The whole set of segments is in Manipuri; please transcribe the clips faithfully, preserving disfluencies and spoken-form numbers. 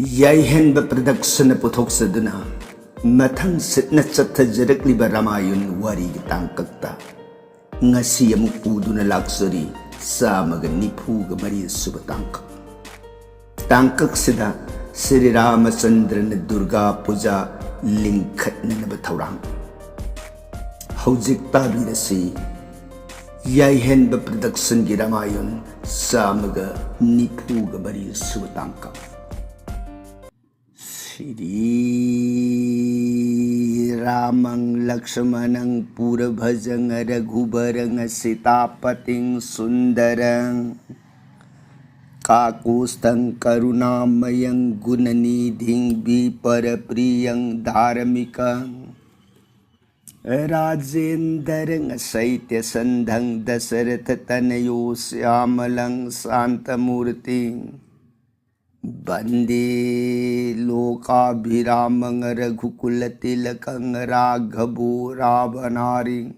ꯌꯥꯏꯍꯦꯟꯕ ꯄ꯭ꯔꯗꯛꯁꯟꯅ ꯄꯨꯊꯣꯛꯆꯗꯨꯅ ꯃꯊꯪ ꯁꯤꯠꯅ ꯆꯠꯊꯖꯔꯛꯂꯤꯕ ꯔꯥꯃꯥꯌꯟ ꯋꯥꯔꯤꯒꯤ ꯇꯥꯡꯀꯛꯇ ꯉꯁꯤ ꯑꯃꯨꯛ ꯄꯨꯗꯨꯅ ꯂꯥꯛꯆꯔꯤ ꯆꯥꯝꯃꯒ ꯅꯤꯐꯨꯒ ꯃꯔꯤ ꯁꯨꯕ ꯇꯥꯡꯀꯛ꯫ ꯇꯥꯡꯀꯛꯁꯤꯗ ꯁ꯭ꯔꯤ ꯔꯥꯃꯆꯟꯗ꯭ꯔꯅ ꯗꯨꯔꯒꯥ ꯄꯨꯖꯥ ꯂꯤꯡꯈꯠꯅꯅꯕ ꯊꯧꯔꯥꯡ꯫ ꯍꯧꯖꯤꯛ ꯇꯥꯕꯤꯔꯁꯤ ꯌꯥꯏꯍꯦꯟꯕ ꯄ꯭ꯔꯗꯛꯁꯟꯒꯤ ꯔꯥꯃꯥꯌꯟ ꯆꯥꯝꯃꯒ ꯅꯤꯐꯨꯒ ꯃꯔꯤ ꯁꯨꯕ ꯇꯥꯡꯀꯛ꯫ श्रीरामं लक्ष्मणं पूर्वजं रघुवरं सीतापतिं सुन्दरं काकुत्स्थं करुणामयं गुणनिधिं विप्रप्रियं धार्मिकं राजेन्द्रं शैत्यसन्धं दशरथतनयो श्यामलं शान्तमूर्तिं वन्दे लोकाभिरामं रघुकुलतिलकं राघवो रावणारिं।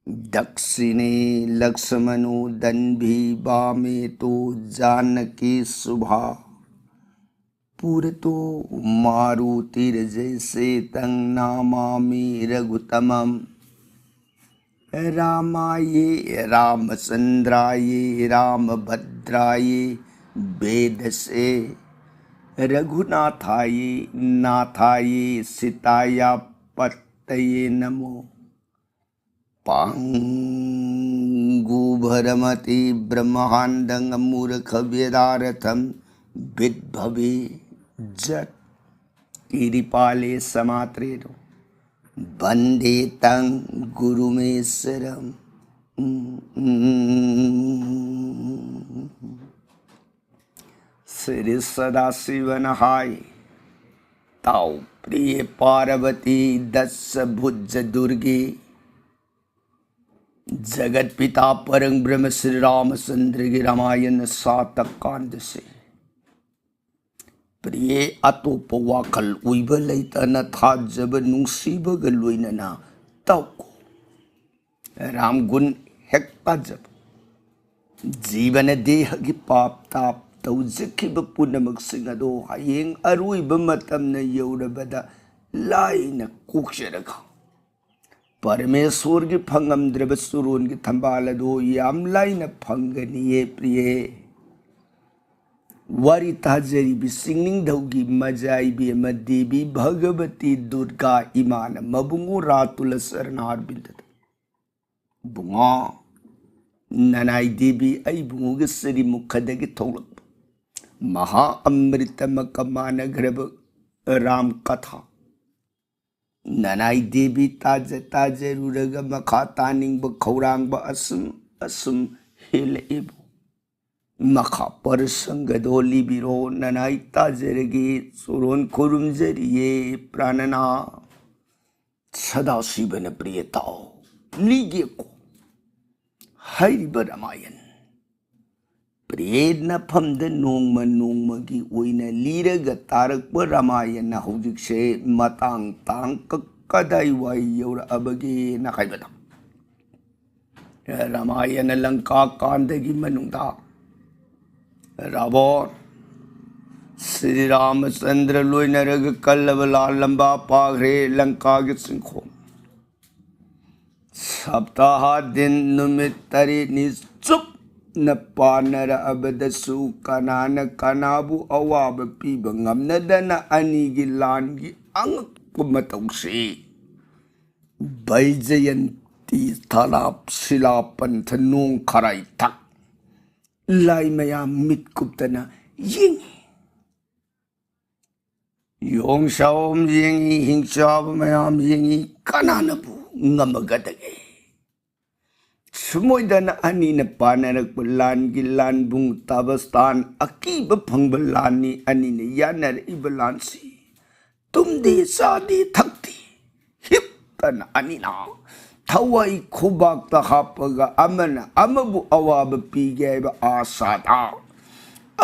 दक्षिणे लक्ष्मणो दण्डी वामे तु जानकी शुभा। पुरतो मारुतिर्यस्य तं नमामि रघूत्तमम्। रामाय रामचन्द्राय रामभद्राय वेधसे रघुनाथाय नाथाय सीतायाः पतये नमो। पाण्डुभ्रमति ब्रह्माण्डं मूर्खव्यदार्थं विद्भवे जत्। गिरिपाले समात्रेणो वन्दे तं गुरुमीश्वरम्। श्री सदाशिव नहाय ताओ प्रिय पार्वती दशभुज दुर्गे। जगत पिता परम ब्रह्म श्री रामचंद्र की रामायण सात कांड से प्रिय ꯑꯇꯣꯞꯄ ꯋꯥꯈꯜ ꯑꯣꯏꯕ ꯂꯩꯇꯅ ꯊꯥꯖꯕ ꯅꯨꯡꯁꯤꯕꯒ ꯂꯣꯏꯅꯅ ꯇꯧꯀꯣ꯫ ꯔꯥꯝꯒꯨꯟ ꯍꯦꯛ ꯄꯥꯖꯕ ꯖꯤꯕꯅ ꯗꯦꯍꯒꯤ ꯄꯥꯞ ꯇꯥꯞ ꯇꯧꯖꯈꯤꯕ ꯄꯨꯝꯅꯃꯛꯁꯤꯡ ꯑꯗꯣ ꯍꯌꯦꯡ ꯑꯔꯣꯏꯕ ꯃꯇꯝꯅ ꯌꯧꯔꯕꯗ ꯂꯥꯏꯅ ꯀꯣꯛꯆꯔꯒ ꯄꯔꯃꯦꯁꯣꯔꯒꯤ ꯐꯪꯉꯝꯗ꯭ꯔꯕ ꯆꯨꯔꯣꯟꯒꯤ ꯊꯝꯕꯥꯜ ꯑꯗꯣ ꯌꯥꯝ ꯂꯥꯏꯅ ꯐꯪꯒꯅꯤꯌꯦ ꯄ꯭ꯔꯤꯌꯦ꯫ ꯋꯥꯔꯤ ꯇꯥꯖꯔꯤꯕꯤ ꯆꯤꯡꯅꯤꯡꯊꯧꯒꯤ ꯃꯖꯥ ꯏꯕꯦꯝꯃ ꯗꯦꯕꯤ ꯚꯒꯕꯇꯤ ꯗꯨꯔꯒꯥ ꯏꯃꯥꯅ ꯃꯕꯨꯡꯉꯣ ꯔꯥꯇꯨꯂ ꯆꯔꯅꯥꯔꯕꯤꯟꯗꯗ, "ꯕꯨꯡꯉꯣ, ꯅꯅꯥꯏ ꯗꯦꯕꯤ ꯑꯩ ꯕꯨꯡꯉꯣꯒꯤ ꯁꯤꯔꯤꯃꯨꯈꯗꯒꯤ ꯊꯣꯛꯂꯛꯄ ꯃꯍꯥ ꯑꯃ꯭ꯔꯤꯇꯃꯀ ꯃꯥꯟꯅꯈ꯭ꯔꯕ ꯔꯥꯝ ꯀꯊꯥ꯫ ꯅꯅꯥꯏ ꯗꯦꯕꯤ ꯇꯥꯖ ꯇꯥꯖꯔꯨꯔꯒ ꯃꯈꯥ ꯇꯥꯅꯤꯡꯕ ꯈꯧꯔꯥꯡꯕ ꯑꯁꯨꯝ ꯑꯁꯨꯝ ꯍꯦꯜꯂꯛꯏꯕꯨ꯫ ꯃꯈꯥ ꯄꯔꯁꯪꯒꯗꯣ ꯂꯤꯕꯤꯔꯣ, ꯅꯅꯥꯏ ꯇꯥꯖꯔꯒꯦ, ꯆꯨꯔꯣꯟ ꯈꯨꯔꯨꯝꯖꯔꯤꯌꯦ ꯄ꯭ꯔꯥꯅꯅꯥ"꯫ ꯁꯗꯥꯁꯤꯕꯅ ꯄ꯭ꯔꯤꯌꯦ ꯇꯥꯎ, ꯂꯤꯒꯦꯀꯣ꯫ ꯍꯥꯏꯔꯤꯕ ꯔꯥꯃꯥꯌꯟ ꯄ꯭ꯔꯤꯌꯦ ꯅꯐꯝꯗ ꯅꯣꯡꯃ ꯅꯣꯡꯃꯒꯤ ꯑꯣꯏꯅ ꯂꯤꯔꯒ ꯇꯥꯔꯛꯄ ꯔꯥꯃꯥꯌꯟꯅ ꯍꯧꯖꯤꯛꯁꯦ ꯃꯇꯥꯡ ꯇꯥꯡ ꯀ-, ꯀꯗꯥꯏꯋꯥꯏ ꯌꯧꯔꯛꯑꯕꯒꯦꯅ ꯍꯥꯏꯕꯗ, ꯔꯥꯃꯥꯌꯟ ꯂꯪꯀꯥ ꯀꯥꯟꯗꯒꯤ ꯃꯅꯨꯡꯗ ꯔꯥꯕꯣꯟ, ꯁ꯭ꯔꯤ ꯔꯥꯃꯆꯟꯗ꯭ꯔ ꯂꯣꯏꯅꯔꯒ ꯀꯜꯂꯕ ꯂꯥꯜꯂꯝꯕ ꯄꯥꯈ꯭ꯔꯦ ꯂꯪꯀꯥꯒꯤ ꯆꯤꯡꯈꯣꯡ꯫ ꯁꯞꯇꯥꯍꯥ ꯗꯤꯟ ꯅꯨꯃꯤꯠ ꯇꯔꯦꯠꯅꯤ ꯆꯨꯞꯅ ꯄꯥꯟꯅꯔꯛꯑꯕꯗꯁꯨ ꯀꯅꯥꯅ ꯀꯅꯥꯕꯨ ꯑꯋꯥꯕ ꯄꯤꯕ ꯉꯝꯅꯗꯅ ꯑꯅꯤꯒꯤ ꯂꯥꯟꯒꯤ ꯑꯉꯛꯄ ꯃꯇꯧꯁꯤ ꯕꯩꯖꯌꯟꯇꯤ ꯊꯂꯥꯞ ꯁꯤꯂꯥ ꯄꯟꯊ ꯅꯣꯡ ꯈꯔꯥꯏ ꯊꯛ ꯂꯥꯏ ꯃꯌꯥꯝ ꯃꯤꯠ ꯀꯨꯞꯇꯅ ꯌꯦꯡꯉꯤ꯫ ꯌꯣꯡ ꯁꯥꯎꯝ ꯌꯦꯡꯉꯤ, ꯍꯤꯡꯆꯥꯕ ꯃꯌꯥꯝ ꯌꯦꯡꯉꯤ, ꯀꯅꯥꯅꯕꯨ ꯉꯝꯃꯒꯗꯒꯦ? ꯁꯨꯃꯣꯏꯗꯅ ꯑꯅꯤꯅ ꯄꯥꯟꯅꯔꯛꯄ ꯂꯥꯟꯒꯤ ꯂꯥꯟꯕꯨꯡ ꯇꯥꯕꯁꯇꯥꯟ ꯑꯀꯤꯕ ꯐꯪꯕ ꯂꯥꯟꯅꯤ꯫ ꯑꯅꯤꯅ ꯌꯥꯅꯔꯛꯏꯕ ꯂꯥꯟꯁꯤ ꯇꯨꯝꯗꯦ, ꯆꯥꯗꯦ, ꯊꯛꯇꯦ, ꯍꯤꯞꯇꯅ ꯑꯅꯤꯅ ꯊꯋꯥꯏ ꯈꯨꯕꯥꯛꯇ ꯍꯥꯞꯄꯒ ꯑꯃꯅ ꯑꯃꯕꯨ ꯑꯋꯥꯕ ꯄꯤꯒꯦ ꯍꯥꯏꯕ ꯑꯥꯁꯥꯗ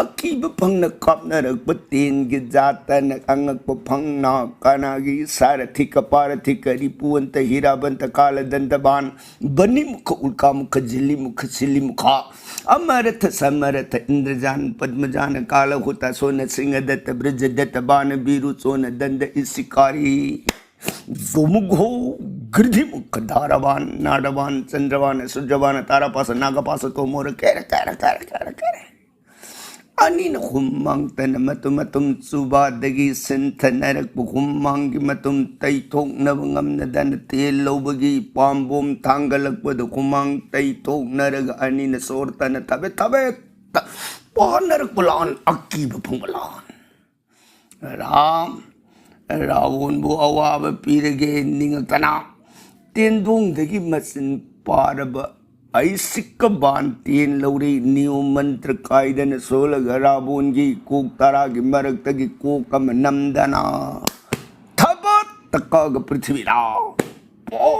ꯑꯀꯤꯕ ꯐꯪꯅ ꯀꯥꯞꯅꯔꯛꯄ ꯇꯦꯟꯒꯤ ꯖꯥꯠꯇꯅ ꯑꯉꯛꯄ ꯐꯪꯅ ꯀꯅꯥꯒꯤ ꯁꯥꯔꯊꯤ ꯀꯄꯥꯔꯊꯤ ꯀꯔꯤꯄꯨ ꯑꯟꯇ ꯍꯤꯔꯥꯕꯟꯇ ꯀꯥꯂꯗꯟꯗꯕꯥꯟ ꯕꯅꯤꯃꯨꯈ ꯎꯜꯀꯥꯃꯨꯈ ꯖꯤꯂꯤꯃꯨꯈ ꯁꯤꯂꯤꯃꯨꯈ ꯑꯃꯔꯊ ꯁꯃꯔꯊ ꯏꯟꯗ꯭ꯔꯖꯥꯟ ꯄꯗꯃꯖꯥꯅ ꯀꯥꯂꯍꯨꯇꯥ ꯁꯣꯅ ꯁꯤꯡꯍꯗꯠꯇ ꯕ꯭ꯔꯖꯗꯠꯇ ꯕꯥꯅ ꯕꯤꯔꯨ ꯆꯣꯅ ꯗꯟꯗ ꯏꯁꯤꯀꯥꯔꯤ ꯖꯣꯃꯨꯒꯣ ꯒ꯭ꯔꯤꯙꯤꯃꯨꯈ ꯙꯥꯔꯕꯥꯟ ꯅꯥꯔꯕꯥꯟ ꯆꯟꯗ꯭ꯔꯕꯥꯟ ꯁꯨꯔꯖꯕꯥꯟ ꯇꯥꯔꯥꯄꯥꯁ ꯅꯥꯒꯄꯥꯁ ꯇꯣꯃꯣꯔ ꯀꯦꯔ ꯀꯦꯔ ꯀꯦꯔ ꯀꯦꯔ ꯀꯦꯔ ꯑꯅꯤꯅ ꯍꯨꯝꯃꯥꯡꯇꯅ ꯃꯇꯨꯝ ꯃꯇꯨꯝ ꯆꯨꯕꯗꯒꯤ ꯁꯤꯟꯊꯅꯔꯛꯄ ꯍꯨꯝꯃꯥꯡꯒꯤ ꯃꯇꯨꯝ ꯇꯩꯊꯣꯛꯅꯕ ꯉꯝꯅꯗꯅ ꯇꯦꯜ ꯂꯧꯕꯒꯤ ꯄꯥꯝꯕꯣꯝ ꯊꯥꯡꯒꯠꯂꯛꯄꯗ ꯍꯨꯃꯥꯡ ꯇꯩꯊꯣꯛꯅꯔꯒ ꯑꯅꯤꯅ ꯁꯣꯔ ꯇꯅ ꯊꯕꯦꯠ ꯊꯕꯦꯠꯇ ꯄꯥꯅꯔꯛꯄ ꯂꯥꯟ ꯑꯀꯤꯕ ꯐꯪꯕ ꯂꯥꯟ꯫ ꯔꯥꯝ ꯔꯥꯕꯣꯟꯕꯨ ꯑꯋꯥꯕ ꯄꯤꯔꯒꯦ ꯅꯤꯡꯉꯛꯇꯅ ꯇꯦꯟꯗꯣꯡꯗꯒꯤ ꯃꯆꯤꯟ ꯄꯥꯔꯕ ꯑꯩꯁꯤꯛꯀ ꯕꯥꯟ ꯇꯦꯟ ꯂꯧꯔꯤ ꯅꯤꯌꯣꯝ ꯃꯟꯇ꯭ꯔ ꯀꯥꯏꯗꯅ ꯁꯣꯜꯂꯒ ꯔꯥꯕꯣꯟꯒꯤ ꯀꯣꯛ ꯇꯔꯥꯒꯤ ꯃꯔꯛꯇꯒꯤ ꯀꯣꯛ ꯑꯃ ꯅꯝꯗꯅ ꯊꯕꯠꯇ ꯀꯛꯑꯒ ꯄ꯭ꯔꯤꯊꯤꯕꯤꯗ ꯄꯣ!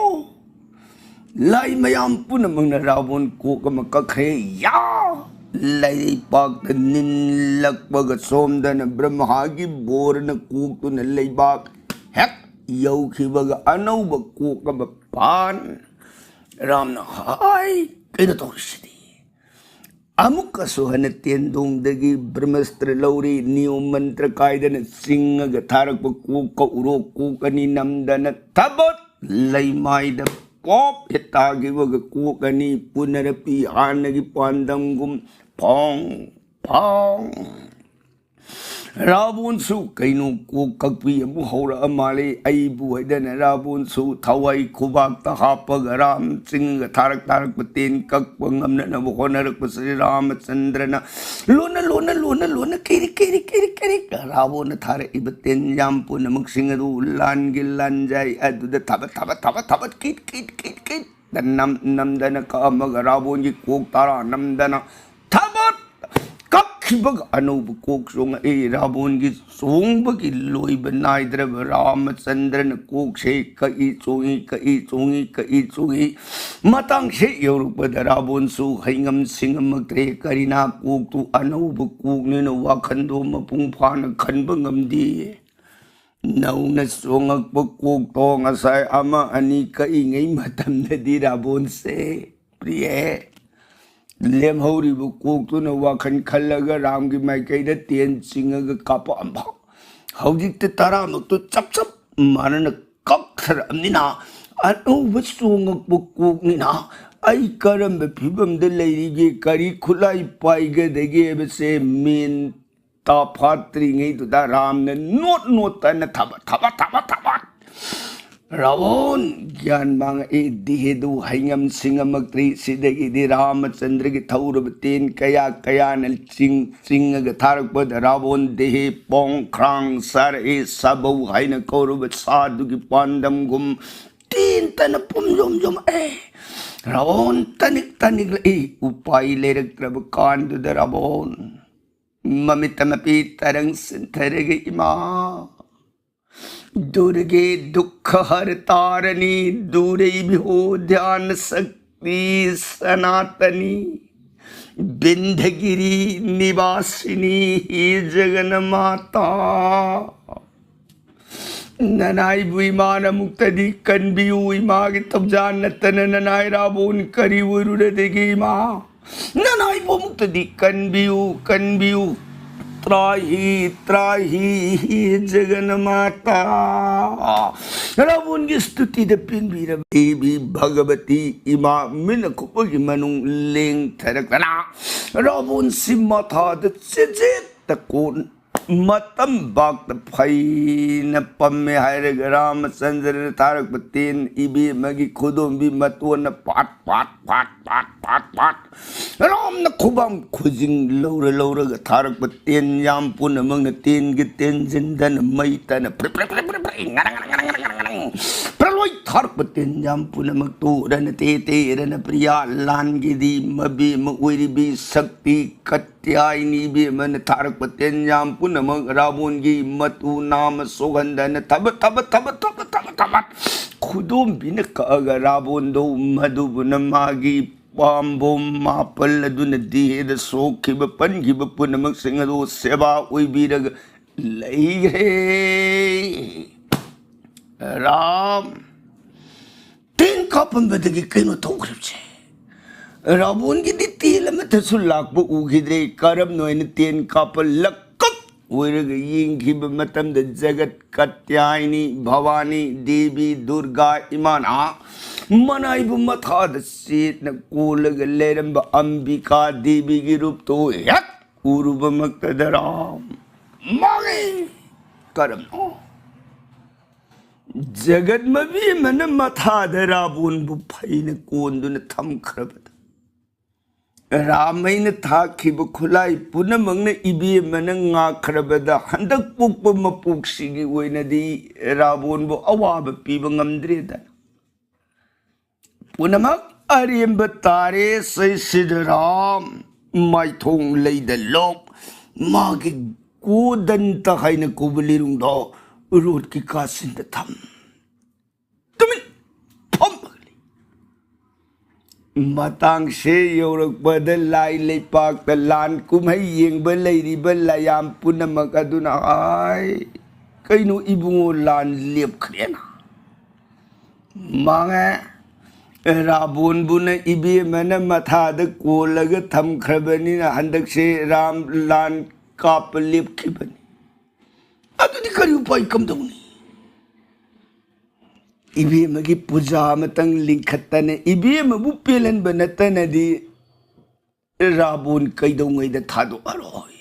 ꯂꯥꯏ ꯃꯌꯥꯝ ꯄꯨꯝꯅꯃꯛꯅ ꯔꯥꯕꯣꯟ ꯀꯣꯛ ꯑꯃ ꯀꯛꯈ꯭ꯔꯦ꯫ ꯌꯥ! ꯂꯩꯄꯥꯛꯇ ꯅꯤꯜꯂꯛꯄꯒ ꯁꯣꯝꯗꯅ ꯕ꯭ꯔꯍꯃꯥꯒꯤ ꯕꯣꯔꯅ ꯀꯣꯛꯇꯨꯅ ꯂꯩꯕꯥꯛ ꯍꯦꯛ ꯌꯧꯈꯤꯕꯒ ꯑꯅꯧꯕ ꯀꯣꯛ ꯑꯃ ꯄꯥꯟ꯫ ꯔꯥꯝꯅ ꯍꯥꯏ, "ꯀꯩꯅꯣ ꯇꯧꯔꯤꯁꯤꯗꯤ?" ꯑꯃꯨꯛꯀꯁꯨ ꯍꯟꯅ ꯇꯦꯟꯗꯣꯡꯗꯒꯤ ꯕ꯭ꯔꯍꯃꯁꯇ꯭ꯔ ꯂꯧꯔꯤ, ꯅꯤꯌꯣꯝ ꯃꯟꯇ꯭ꯔ ꯀꯥꯏꯗꯅ ꯆꯤꯡꯉꯒ ꯊꯥꯔꯛꯄ ꯀꯣꯛ ꯀꯛꯎꯔꯣ, ꯀꯣꯛ ꯑꯅꯤ ꯅꯝꯗꯅ ꯊꯕꯠ ꯂꯩꯃꯥꯏꯗ ꯄꯣꯞ ꯍꯦꯛ ꯇꯥꯈꯤꯕꯒ ꯀꯣꯛ ꯑꯅꯤ ꯄꯨꯅꯔꯛꯄꯤ ꯍꯥꯟꯅꯒꯤ ꯄꯥꯟꯗꯝꯒꯨꯝ ꯐꯣꯡ ꯐꯣꯡ꯫ ꯔꯥꯕꯣꯟꯁꯨ ꯀꯩꯅꯣ ꯀꯣꯛ ꯀꯛꯄꯤ ꯑꯃꯨꯛ ꯍꯧꯔꯛꯑ ꯃꯥꯜꯂꯦ꯫ ꯑꯩꯕꯨ ꯍꯥꯏꯗꯅ ꯔꯥꯕꯣꯟꯁꯨ ꯊꯋꯥꯏ ꯈꯨꯕꯥꯛꯇ ꯍꯥꯞꯄꯒ ꯔꯥꯝ ꯆꯤꯡꯒ ꯊꯥꯔꯛ ꯊꯥꯔꯛꯄ ꯇꯦꯟ ꯀꯛꯄ ꯉꯝꯅꯅꯕ ꯍꯣꯠꯅꯔꯛꯄꯁꯤꯗ ꯔꯥꯃꯆꯟꯗ꯭ꯔꯅ ꯂꯣꯟꯅ ꯂꯣꯟꯅ ꯂꯣꯟꯅ ꯂꯣꯟꯅ ꯀꯤꯔꯤ ꯀꯤꯔꯤ ꯀꯤꯔꯤ ꯀꯤꯔꯤ ꯔꯥꯕꯣꯟꯅ ꯊꯥꯔꯛꯏꯕ ꯇꯦꯟ ꯌꯥꯝ ꯄꯨꯝꯅꯃꯛꯁꯤꯡ ꯑꯗꯨ ꯂꯥꯟꯒꯤ ꯂꯥꯟꯖꯥꯏ ꯑꯗꯨꯗ ꯊꯕꯠ ꯊꯕꯠ ꯊꯕꯠ ꯊꯕꯠ ꯀꯤꯠ ꯀꯤꯠ ꯀꯤꯠ ꯀꯤꯠ ꯅꯝ ꯅꯝꯗꯅ ꯀꯛꯑꯝꯃꯒ ꯔꯥꯕꯣꯟꯒꯤ ꯀꯣꯛ ꯇꯔꯥ ꯅꯝꯗꯅ ꯊꯕꯠ ꯀꯛꯈꯤꯕꯒ ꯑꯅꯧꯕ ꯀꯣꯛ ꯆꯣꯡꯉꯛꯏ꯫ ꯔꯥꯕꯣꯟꯒꯤ ꯆꯣꯡꯕꯒꯤ ꯂꯣꯏꯕ ꯅꯥꯏꯗ꯭ꯔꯕ ꯔꯥꯃꯆꯟꯗ꯭ꯔꯅ ꯀꯣꯛꯁꯦ ꯀꯛꯏ ꯆꯣꯡꯏ, ꯀꯛꯏ ꯆꯣꯡꯏ, ꯀꯛꯏ ꯆꯣꯡꯏ꯫ ꯃꯇꯥꯡꯁꯦ ꯌꯧꯔꯛꯄꯗ ꯔꯥꯕꯣꯟꯁꯨ ꯍꯩꯉꯝ ꯁꯤꯡꯉꯝꯃꯛꯇ꯭ꯔꯦ꯫ ꯀꯔꯤꯅꯥ ꯀꯣꯛꯇꯨ ꯑꯅꯧꯕ ꯀꯣꯛꯅꯤꯅ ꯋꯥꯈꯟꯗꯣ ꯃꯄꯨꯡ ꯐꯥꯅ ꯈꯟꯕ ꯉꯝꯗꯦ꯫ ꯅꯧꯅ ꯆꯣꯡꯉꯛꯄ ꯀꯣꯛꯇꯣ ꯉꯁꯥꯏ ꯑꯃ ꯑꯅꯤ ꯀꯛꯏꯉꯩ ꯃꯇꯝꯗꯗꯤ ꯔꯥꯕꯣꯟꯁꯦ, ꯄ꯭ꯔꯤꯌꯦ, ꯂꯦꯝꯍꯧꯔꯤꯕ ꯀꯣꯛꯇꯨꯅ ꯋꯥꯈꯜ ꯈꯜꯂꯒ ꯔꯥꯝꯒꯤ ꯃꯥꯏꯀꯩꯗ ꯇꯦꯟ ꯆꯤꯡꯉꯒ ꯀꯥꯞꯄꯛꯑꯝꯕ꯫ ꯍꯧꯖꯤꯛꯇꯤ ꯇꯔꯥꯃꯛꯇꯨ ꯆꯞ ꯆꯞ ꯃꯥꯟꯅꯅ ꯀꯛꯊꯔꯛꯑꯕꯅꯤꯅ, ꯑꯅꯧꯕ ꯆꯣꯡꯉꯛꯄ ꯀꯣꯛꯅꯤꯅ ꯑꯩ ꯀꯔꯝꯕ ꯐꯤꯕꯝꯗ ꯂꯩꯔꯤꯒꯦ, ꯀꯔꯤ ꯈꯨꯠꯂꯥꯏ ꯄꯥꯏꯒꯗꯒꯦ ꯍꯥꯏꯕꯁꯦ ꯃꯦꯟ ꯇꯥꯐꯥꯠꯇ꯭ꯔꯤꯉꯩꯗꯨꯗ ꯔꯥꯝꯅ ꯅꯣꯠ ꯅꯣꯠꯇꯅ ꯊꯕ ꯊꯕ ꯊꯕ ꯊꯕ꯫ ꯔꯥꯕꯣꯟ ꯒ꯭ꯌꯥꯟ ꯃꯥꯡꯉꯛꯏ꯫ ꯗꯤꯍꯦꯗꯨ ꯍꯩꯉꯝ ꯁꯤꯡꯉꯝꯃꯛꯇ꯭ꯔꯤ꯫ ꯁꯤꯗꯒꯤꯗꯤ ꯔꯥꯃꯆꯟꯗ꯭ꯔꯒꯤ ꯊꯧꯔꯕ ꯇꯦꯟ ꯀꯌꯥ ꯀꯌꯥꯅ ꯆꯤꯡ ꯆꯤꯡꯉꯒ ꯊꯥꯔꯛꯄꯗ ꯔꯥꯕꯣꯟ ꯗꯤꯍꯦ ꯄꯣꯡ ꯈ꯭ꯔꯥꯡ ꯁꯥꯔꯛꯏ꯫ ꯁꯥꯕꯧ ꯍꯥꯏꯅ ꯀꯧꯔꯕ ꯁꯥꯗꯨꯒꯤ ꯄꯥꯟꯗꯝꯒꯨꯝ ꯇꯦꯟꯇꯅ ꯄꯨꯝ ꯌꯣꯝ ꯌꯣꯝꯃꯛꯑꯦ꯫ ꯔꯥꯕꯣꯟ ꯇꯅꯤꯛ ꯇꯅꯤꯛꯂꯛꯏ꯫ ꯎꯄꯥꯏ ꯂꯩꯔꯛꯇ꯭ꯔꯕ ꯀꯥꯟꯗꯨꯗ ꯔꯥꯕꯣꯟ ꯃꯃꯤꯠꯇ ꯃꯄꯤ ꯇꯔꯪ ꯁꯤꯟꯊꯔꯒ, "ꯏꯃꯥ, ꯗꯨꯔꯒꯦ ꯗꯨꯈ ꯍꯔ ꯇꯥꯔꯅꯤ, ꯗꯨꯔꯩ ꯕꯤꯍꯣ ꯙ꯭ꯌꯥꯟ ꯁꯛꯇꯤ ꯁꯅꯥꯇꯅꯤ, ꯕꯤꯟꯙꯒꯤꯔꯤ ꯅꯤꯋꯥꯁꯤꯅꯤ, ꯍꯤ ꯖꯒꯟ ꯃꯥꯇꯥ, ꯅꯅꯥꯏꯕꯨ ꯏꯃꯥꯅ ꯑꯃꯨꯛꯇꯗꯤ ꯀꯟꯕꯤꯌꯨ, ꯏꯃꯥꯒꯤ ꯊꯧꯖꯥꯟ ꯅꯠꯇꯅ ꯅꯅꯥꯏ ꯔꯥꯕꯣꯟ ꯀꯔꯤ ꯑꯣꯏꯔꯨꯔꯗꯒꯦ ꯏꯃꯥ? ꯅꯅꯥꯏꯕꯨ ꯑꯃꯨꯛꯇꯗꯤ ꯀꯟꯕꯤꯌꯨ, ꯀꯟꯕꯤꯌꯨ꯫ ꯇ꯭ꯔꯥꯍꯤ, ꯇ꯭ꯔꯥꯍꯤ, ꯍꯤ ꯖꯒꯟ ꯃꯥꯇꯥ꯫ ꯔꯥꯕꯣꯟꯒꯤ ꯁ꯭ꯇꯨꯇꯤꯗ ꯄꯦꯟꯕꯤꯔꯕ ꯗꯦꯕꯤ ꯚꯒꯕꯇꯤ ꯏꯃꯥ ꯃꯤꯠꯅ ꯈꯨꯞꯄꯒꯤ ꯃꯅꯨꯡ ꯂꯦꯡꯊꯔꯛꯇꯅ ꯔꯥꯕꯣꯟꯁꯤ ꯃꯊꯥꯗ ꯆꯦꯆꯦꯠꯇ ꯀꯣꯟ ꯃꯇꯝ ꯕꯥꯛꯇ ꯐꯩꯅ ꯄꯝꯃꯦ ꯍꯥꯏꯔꯒ ꯔꯥꯃꯆꯟꯗ꯭ꯔꯅ ꯊꯥꯔꯛꯄ ꯇꯦꯟ ꯏꯕꯦꯝꯃꯒꯤ ꯈꯨꯗꯣꯝꯕꯤ ꯃꯇꯣꯟꯅ ꯄꯥꯠ ꯄꯥꯠ ꯄꯥꯠ ꯄꯥꯠ ꯄꯥꯠ ꯄꯥꯠ꯫ ꯔꯥꯝꯅ ꯈꯨꯕꯥꯝ ꯈꯨꯖꯤꯡ ꯂꯧꯔ ꯂꯧꯔꯒ ꯊꯥꯔꯛꯄ ꯇꯦꯟ ꯌꯥꯝ ꯄꯨꯝꯅꯃꯛꯅ ꯇꯦꯟꯒꯤ ꯇꯦꯟꯖꯤꯟꯗꯅ ꯃꯩ ꯇꯥꯅ ꯄ꯭ꯔꯤꯛ ꯄ꯭ꯔꯤꯛ ꯄ꯭ꯔꯤꯛ ꯄ꯭ꯔꯤꯛ ꯄ꯭ꯔꯤꯛ ꯉꯔꯪ ꯉꯔꯪ ꯉꯔꯪ ꯉꯔꯪ ꯉꯔꯪ꯫ ꯄ꯭ꯔꯂꯣꯏ ꯊꯥꯔꯛꯄ ꯇꯦꯟ ꯌꯥꯝ ꯄꯨꯝꯅꯃꯛꯇꯨ ꯔꯅ ꯇꯦ ꯇꯦ ꯔꯅ ꯄ꯭ꯔꯤꯌꯥ ꯂꯥꯟꯒꯤꯗꯤ ꯃꯕꯦꯝꯃ ꯑꯣꯏꯔꯤꯕꯤ ꯁꯛꯇꯤ ꯀꯠꯇ꯭ꯌꯥꯏꯅꯤ ꯏꯕꯦꯝꯃꯅ ꯊꯥꯔꯛꯄ ꯇꯦꯟ ꯌꯥꯝ ꯄꯨꯝꯅꯃꯛ ꯔꯥꯕꯣꯟꯒꯤ ꯃꯇꯨ ꯅꯥꯝꯃ ꯁꯣꯛꯍꯟꯗꯅ ꯊꯕ ꯊꯕ ꯊꯕ ꯊꯕ ꯊꯕ ꯊꯕ ꯈꯨꯗꯣꯝꯕꯤꯅ ꯀꯛꯑꯒ ꯔꯥꯕꯣꯟꯗꯣ, ꯃꯗꯨꯕꯨꯅ ꯃꯥꯒꯤ ꯄꯥꯝꯕꯣꯝ ꯃꯥꯄꯜ ꯑꯗꯨꯅ ꯗꯦꯍꯗ ꯁꯣꯛꯈꯤꯕ ꯄꯟꯈꯤꯕ ꯄꯨꯝꯅꯃꯛꯁꯤꯡ ꯑꯗꯨ ꯁꯦꯕꯥ ꯑꯣꯏꯕꯤꯔꯒ ꯂꯩꯈ꯭ꯔꯦ꯫ ꯔꯥꯝ ꯇꯦꯟ ꯀꯥꯞꯄꯝꯕꯗꯒꯤ ꯀꯩꯅꯣ ꯇꯧꯈ꯭ꯔꯤꯕꯁꯦ? ꯔꯥꯕꯣꯟꯒꯤꯗꯤ ꯇꯦꯟ ꯑꯃꯠꯇꯁꯨ ꯂꯥꯛꯄ ꯎꯈꯤꯗ꯭ꯔꯦ꯫ ꯀꯔꯝꯅ ꯑꯣꯏꯅ ꯇꯦꯟ ꯀꯥꯞꯄ ꯂꯛꯀꯛ ꯑꯣꯏꯔꯒ ꯌꯦꯡꯈꯤꯕ ꯃꯇꯝꯗ ꯖꯒꯠ ꯀꯠꯇ꯭ꯌꯥꯏꯅꯤ, ꯚꯋꯥꯅꯤ, ꯗꯦꯕꯤ, ꯗꯨꯔꯒꯥ, ꯏꯃꯥꯅ ꯃꯅꯥꯏꯕꯨ ꯃꯊꯥꯗ ꯆꯦꯠꯅ ꯀꯣꯜꯂꯒ ꯂꯩꯔꯝꯕ ꯑꯝꯕꯤꯀꯥ ꯗꯦꯕꯤꯒꯤ ꯔꯨꯞꯇꯣ ꯍꯦꯛ ꯎꯔꯨꯕꯃꯛꯇꯗ ꯔꯥꯝ ꯃꯥꯡꯉꯦ꯫ ꯀꯔꯝꯅꯣ? ꯖꯒꯠ ꯃꯕꯤ ꯑꯃꯅ ꯃꯊꯥꯗ ꯔꯥꯕꯣꯟꯕꯨ ꯐꯩꯅ ꯀꯣꯟꯗꯨꯅ ꯊꯝꯈ꯭ꯔꯕꯗ, ꯔꯥꯃꯩꯅ ꯊꯥꯈꯤꯕ ꯈꯨꯠꯂꯥꯏ ꯄꯨꯝꯅꯃꯛꯅ ꯏꯕꯦꯝꯃꯅ ꯉꯥꯛꯈ꯭ꯔꯕꯗ, ꯍꯟꯗꯛ ꯄꯣꯛꯄ ꯃꯄꯣꯛꯁꯤꯒꯤ ꯑꯣꯏꯅꯗꯤ ꯔꯥꯕꯣꯟꯕꯨ ꯑꯋꯥꯕ ꯄꯤꯕ ꯉꯝꯗ꯭ꯔꯦꯗꯅ꯫ ꯄꯨꯝꯅꯃꯛ ꯑꯔꯦꯝꯕ ꯇꯥꯔꯦ꯫ ꯁꯩꯁꯤꯗ ꯔꯥꯝ ꯃꯥꯏꯊꯣꯡ ꯂꯩꯗ ꯂꯣꯛ, ꯃꯥꯒꯤ ꯒꯣꯗꯟꯇ ꯍꯥꯏꯅ ꯀꯧꯕ ꯂꯤꯔꯨꯡꯗꯣ ꯔꯣꯠꯀꯤ ꯀꯥꯆꯤꯟꯗ ꯊꯝ ꯇꯨꯃꯤꯟ ꯐꯝꯃꯒ ꯂꯩ꯫ ꯃꯇꯥꯡꯁꯦ ꯌꯧꯔꯛꯄꯗ ꯂꯥꯏ ꯂꯩꯄꯥꯛꯇ ꯂꯥꯟ ꯀꯨꯝꯍꯩ ꯌꯦꯡꯕ ꯂꯩꯔꯤꯕ ꯂꯥꯌꯥꯝ ꯄꯨꯝꯅꯃꯛ ꯑꯗꯨꯅ ꯍꯥꯏ, "ꯀꯩꯅꯣ ꯏꯕꯨꯡꯉꯣ, ꯂꯥꯟ ꯂꯦꯞꯈ꯭ꯔꯦꯅ?" ꯃꯥꯡꯉꯦ꯫ ꯔꯥꯕꯣꯟꯕꯨꯅ ꯏꯕꯦꯝꯃꯅ ꯃꯊꯥꯗ ꯀꯣꯜꯂꯒ ꯊꯝꯈ꯭ꯔꯕꯅꯤꯅ ꯍꯟꯗꯛꯁꯦ ꯔꯥꯝ ꯂꯥꯟ ꯀꯥꯞꯄ ꯂꯦꯞꯈꯤꯕꯅꯤ꯫ ꯑꯗꯨꯗꯤ ꯀꯔꯤ ꯎꯄꯥꯏ ꯀꯝꯗꯧꯅꯤ? ꯏꯕꯦꯝꯃꯒꯤ ꯄꯨꯖꯥ ꯑꯃꯇꯪ ꯂꯤꯡꯈꯠꯇꯅ ꯏꯕꯦꯝꯃꯕꯨ ꯄꯦꯜꯍꯟꯕ ꯅꯠꯇꯅꯗꯤ ꯔꯥꯕꯣꯟ ꯀꯩꯗꯧꯉꯩꯗ ꯊꯥꯗꯣꯛꯑꯔꯣꯏ꯫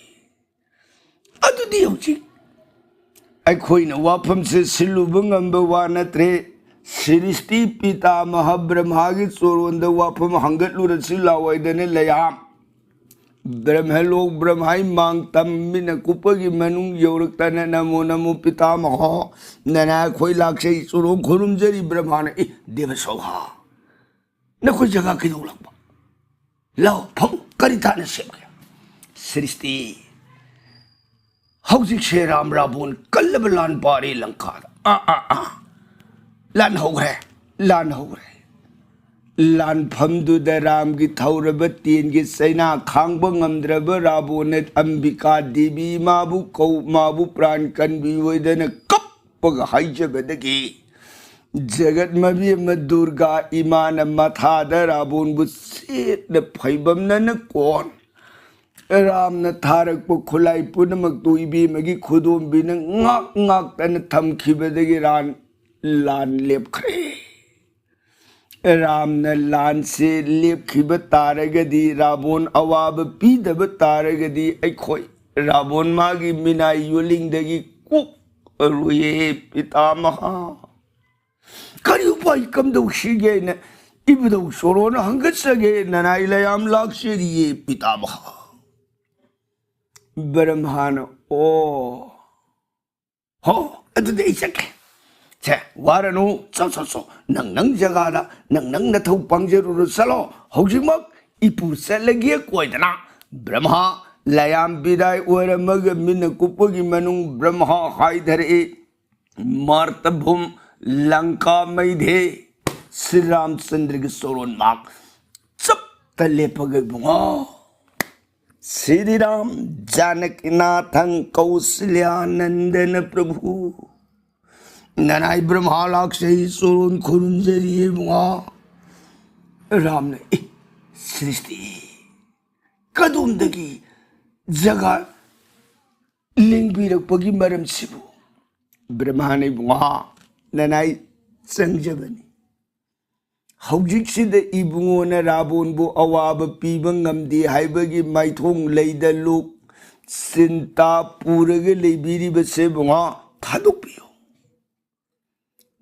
ꯑꯗꯨꯗꯤ ꯍꯧꯖꯤꯛ ꯑꯩꯈꯣꯏꯅ ꯋꯥꯐꯝꯁꯦ ꯁꯤꯜꯂꯨꯕ ꯉꯝꯕ ꯋꯥ ꯅꯠꯇ꯭ꯔꯦ꯫ ꯁ꯭ꯔꯤꯁꯇꯤ ꯄꯤꯇꯥꯃꯍ ꯕ꯭ꯔꯍꯃꯥꯒꯤ ꯆꯣꯔꯣꯟꯗ ꯋꯥꯐꯝ ꯍꯪꯒꯠꯂꯨꯔꯁꯤ ꯂꯥꯛꯑꯣꯏꯗꯅ ꯂꯩꯌꯥꯝ꯫ ꯕ꯭ꯔꯍꯃꯂꯣꯛ ꯕ꯭ꯔꯍꯃꯥꯏ ꯃꯥꯡ ꯇꯝꯃꯤꯅ ꯀꯨꯞꯄꯒꯤ ꯃꯅꯨꯡ ꯌꯧꯔꯛꯇꯅ ꯅꯃꯣ ꯅꯃꯣ ꯄꯤꯇꯥꯃꯍꯣ, ꯅꯅꯥ ꯑꯩꯈꯣꯏ ꯂꯥꯛꯆꯩ ꯆꯣꯔꯣꯟ ꯈꯨꯔꯨꯝꯖꯔꯤ꯫ ꯕ꯭ꯔꯍꯃꯥꯅ, "ꯑꯦ ꯗꯦꯕꯁꯣꯚꯥ, ꯅꯈꯣꯏ ꯖꯒꯥ ꯀꯩꯗꯧ ꯂꯥꯛꯄ? ꯂꯥꯎ ꯐꯝ, ꯀꯔꯤ ꯊꯥꯅ ꯁꯦꯝꯒꯦ?" ꯁ꯭ꯔꯤꯁꯇꯤ, ꯍꯧꯖꯤꯛꯁꯦ ꯔꯥꯝ ꯔꯥꯕꯣꯟ ꯀꯜꯂꯕ ꯂꯥꯟ ꯄꯥꯔꯤ ꯂꯪꯀꯥꯗ꯫ ꯑꯥ, ꯑꯥ, ꯑꯥ꯫ ꯂꯥꯟ ꯍꯧꯈ꯭ꯔꯦ, ꯂꯥꯟ ꯍꯧꯈ꯭ꯔꯦ꯫ ꯂꯥꯟꯐꯝꯗꯨꯗ ꯔꯥꯝꯒꯤ ꯊꯧꯔꯕ ꯇꯦꯟꯒꯤ ꯆꯩꯅꯥ ꯈꯥꯡꯕ ꯉꯝꯗ꯭ꯔꯕ ꯔꯥꯕꯣꯟꯅ ꯑꯝꯕꯤꯀꯥ ꯗꯦꯕꯤ ꯏꯃꯥꯕꯨ ꯀꯧ, ꯃꯥꯕꯨ ꯄ꯭ꯔꯥꯟ ꯀꯟꯕꯤꯌꯨ ꯍꯥꯏꯗꯅ ꯀꯞꯄꯒ ꯍꯥꯏꯖꯕꯗꯒꯤ ꯖꯒꯠ ꯃꯕꯦꯝꯃ ꯗꯨꯔꯒꯥ ꯏꯃꯥꯅ ꯃꯊꯥꯗ ꯔꯥꯕꯣꯟꯕꯨ ꯁꯦꯠꯅ ꯐꯩꯕꯝꯅꯅ ꯀꯣꯟ ꯔꯥꯝꯅ ꯊꯥꯔꯛꯄ ꯈꯨꯠꯂꯥꯏ ꯄꯨꯝꯅꯃꯛꯇꯨ ꯏꯕꯦꯝꯃꯒꯤ ꯈꯨꯗꯣꯝꯕꯤꯅ ꯉꯥꯛ ꯉꯥꯛꯇꯅ ꯊꯝꯈꯤꯕꯗꯒꯤ ꯔꯥꯟ-, ꯂꯥꯟ ꯂꯦꯞꯈ꯭ꯔꯦ꯫ ꯔꯥꯝꯅ ꯂꯥꯟꯁꯦ ꯂꯦꯞꯈꯤꯕ ꯇꯥꯔꯒꯗꯤ, ꯔꯥꯕꯣꯟ ꯑꯋꯥꯕ ꯄꯤꯗꯕ ꯇꯥꯔꯒꯗꯤ, ꯑꯩꯈꯣꯏ ꯔꯥꯕꯣꯟ ꯃꯥꯒꯤ ꯃꯤꯅꯥꯏ ꯌꯣꯜꯂꯤꯡꯗꯒꯤ ꯀꯣꯛꯑꯔꯣꯏꯌꯦ, ꯄꯤꯇꯥꯃꯍ꯫ ꯀꯔꯤ ꯎꯄꯥꯏ ꯀꯝꯗꯧꯁꯤꯒꯦꯅ ꯏꯕꯨꯙꯧ ꯆꯣꯔꯣꯟꯅ ꯍꯪꯒꯠꯆꯒꯦ, ꯅꯅꯥꯏ ꯂꯌꯥꯝ ꯂꯥꯛꯆꯔꯤꯌꯦ, ꯄꯤꯇꯥꯃꯍ꯫ ꯕ꯭ꯔꯍꯃꯅ, ꯑꯣ, ꯍꯣ, ꯑꯗꯨꯗꯤ ꯑꯩ ꯆꯠꯀꯦ꯫ ꯁꯦ, ꯋꯥꯔꯅꯨ, ꯆꯣ, ꯆꯣ, ꯆꯣ, ꯅꯪ ꯅꯪ ꯖꯒꯥꯗ, ꯅꯪ ꯅꯪ ꯅꯊꯧ ꯄꯥꯡꯖꯔꯨꯔꯣ, ꯆꯠꯂꯣ꯫ ꯍꯧꯖꯤꯛꯃꯛ ꯏꯄꯨ ꯆꯠꯂꯒꯦ ꯀꯣꯏꯗꯅ꯫ ꯕ꯭ꯔꯍꯃ ꯂꯌꯥꯝ ꯕꯤꯗꯥꯏ ꯑꯣꯏꯔꯝꯃꯒ ꯃꯤꯠꯅ ꯀꯨꯞꯄꯒꯤ ꯃꯅꯨꯡ ꯕ꯭ꯔꯍꯃ ꯍꯥꯏꯊꯔꯛꯏ꯫ ꯃꯥꯔꯇꯚꯨꯝ ꯂꯪꯀꯥ ꯃꯩꯙꯦ ꯁ꯭ꯔꯤ ꯔꯥꯝꯆꯟꯗ꯭ꯔꯒꯤ ꯆꯣꯔꯣꯟ ꯃꯥꯛ ꯆꯞꯇ ꯂꯦꯞꯄꯒ ꯏꯕꯨꯡꯉꯣ꯫ ꯁ꯭ꯔꯤ ꯔꯥꯝ ꯖꯥꯅꯀꯤꯅꯥꯊꯪ ꯀꯧꯁꯂ꯭ꯌꯥꯅꯟꯗꯅ ꯄ꯭ꯔꯚꯨ꯫ ꯅꯅꯥꯏ ꯕ꯭ꯔꯍꯃ ꯂꯥꯛꯆꯩ ꯆꯣꯔꯣꯟ ꯈꯨꯔꯨꯝꯖꯔꯤ ꯏꯕꯨꯡꯉꯣ꯫ ꯔꯥꯝꯅ, "ꯑꯦ, ꯁ꯭ꯔꯤꯁꯇꯤ ꯀꯗꯣꯝꯗꯒꯤ ꯖꯒꯥ ꯂꯦꯡꯕꯤꯔꯛꯄꯒꯤ ꯃꯔꯝꯁꯤꯕꯨ?" ꯕ꯭ꯔꯍꯃꯅ, "ꯏꯕꯨꯡꯉꯣ, ꯅꯅꯥꯏ ꯆꯪꯖꯕꯅꯤ꯫ ꯍꯧꯖꯤꯛꯁꯤꯗ ꯏꯕꯨꯡꯉꯣꯅ ꯔꯥꯕꯣꯟꯕꯨ ꯑꯋꯥꯕ ꯄꯤꯕ ꯉꯝꯗꯦ ꯍꯥꯏꯕꯒꯤ ꯃꯥꯏꯊꯣꯡ ꯂꯩꯗ ꯂꯣꯛ ꯆꯤꯟꯇꯥ ꯄꯨꯔꯒ ꯂꯩꯕꯤꯔꯤꯕꯁꯦ ꯏꯕꯨꯡꯉꯣ, ꯊꯥꯗꯣꯛꯄꯤꯌꯨ꯫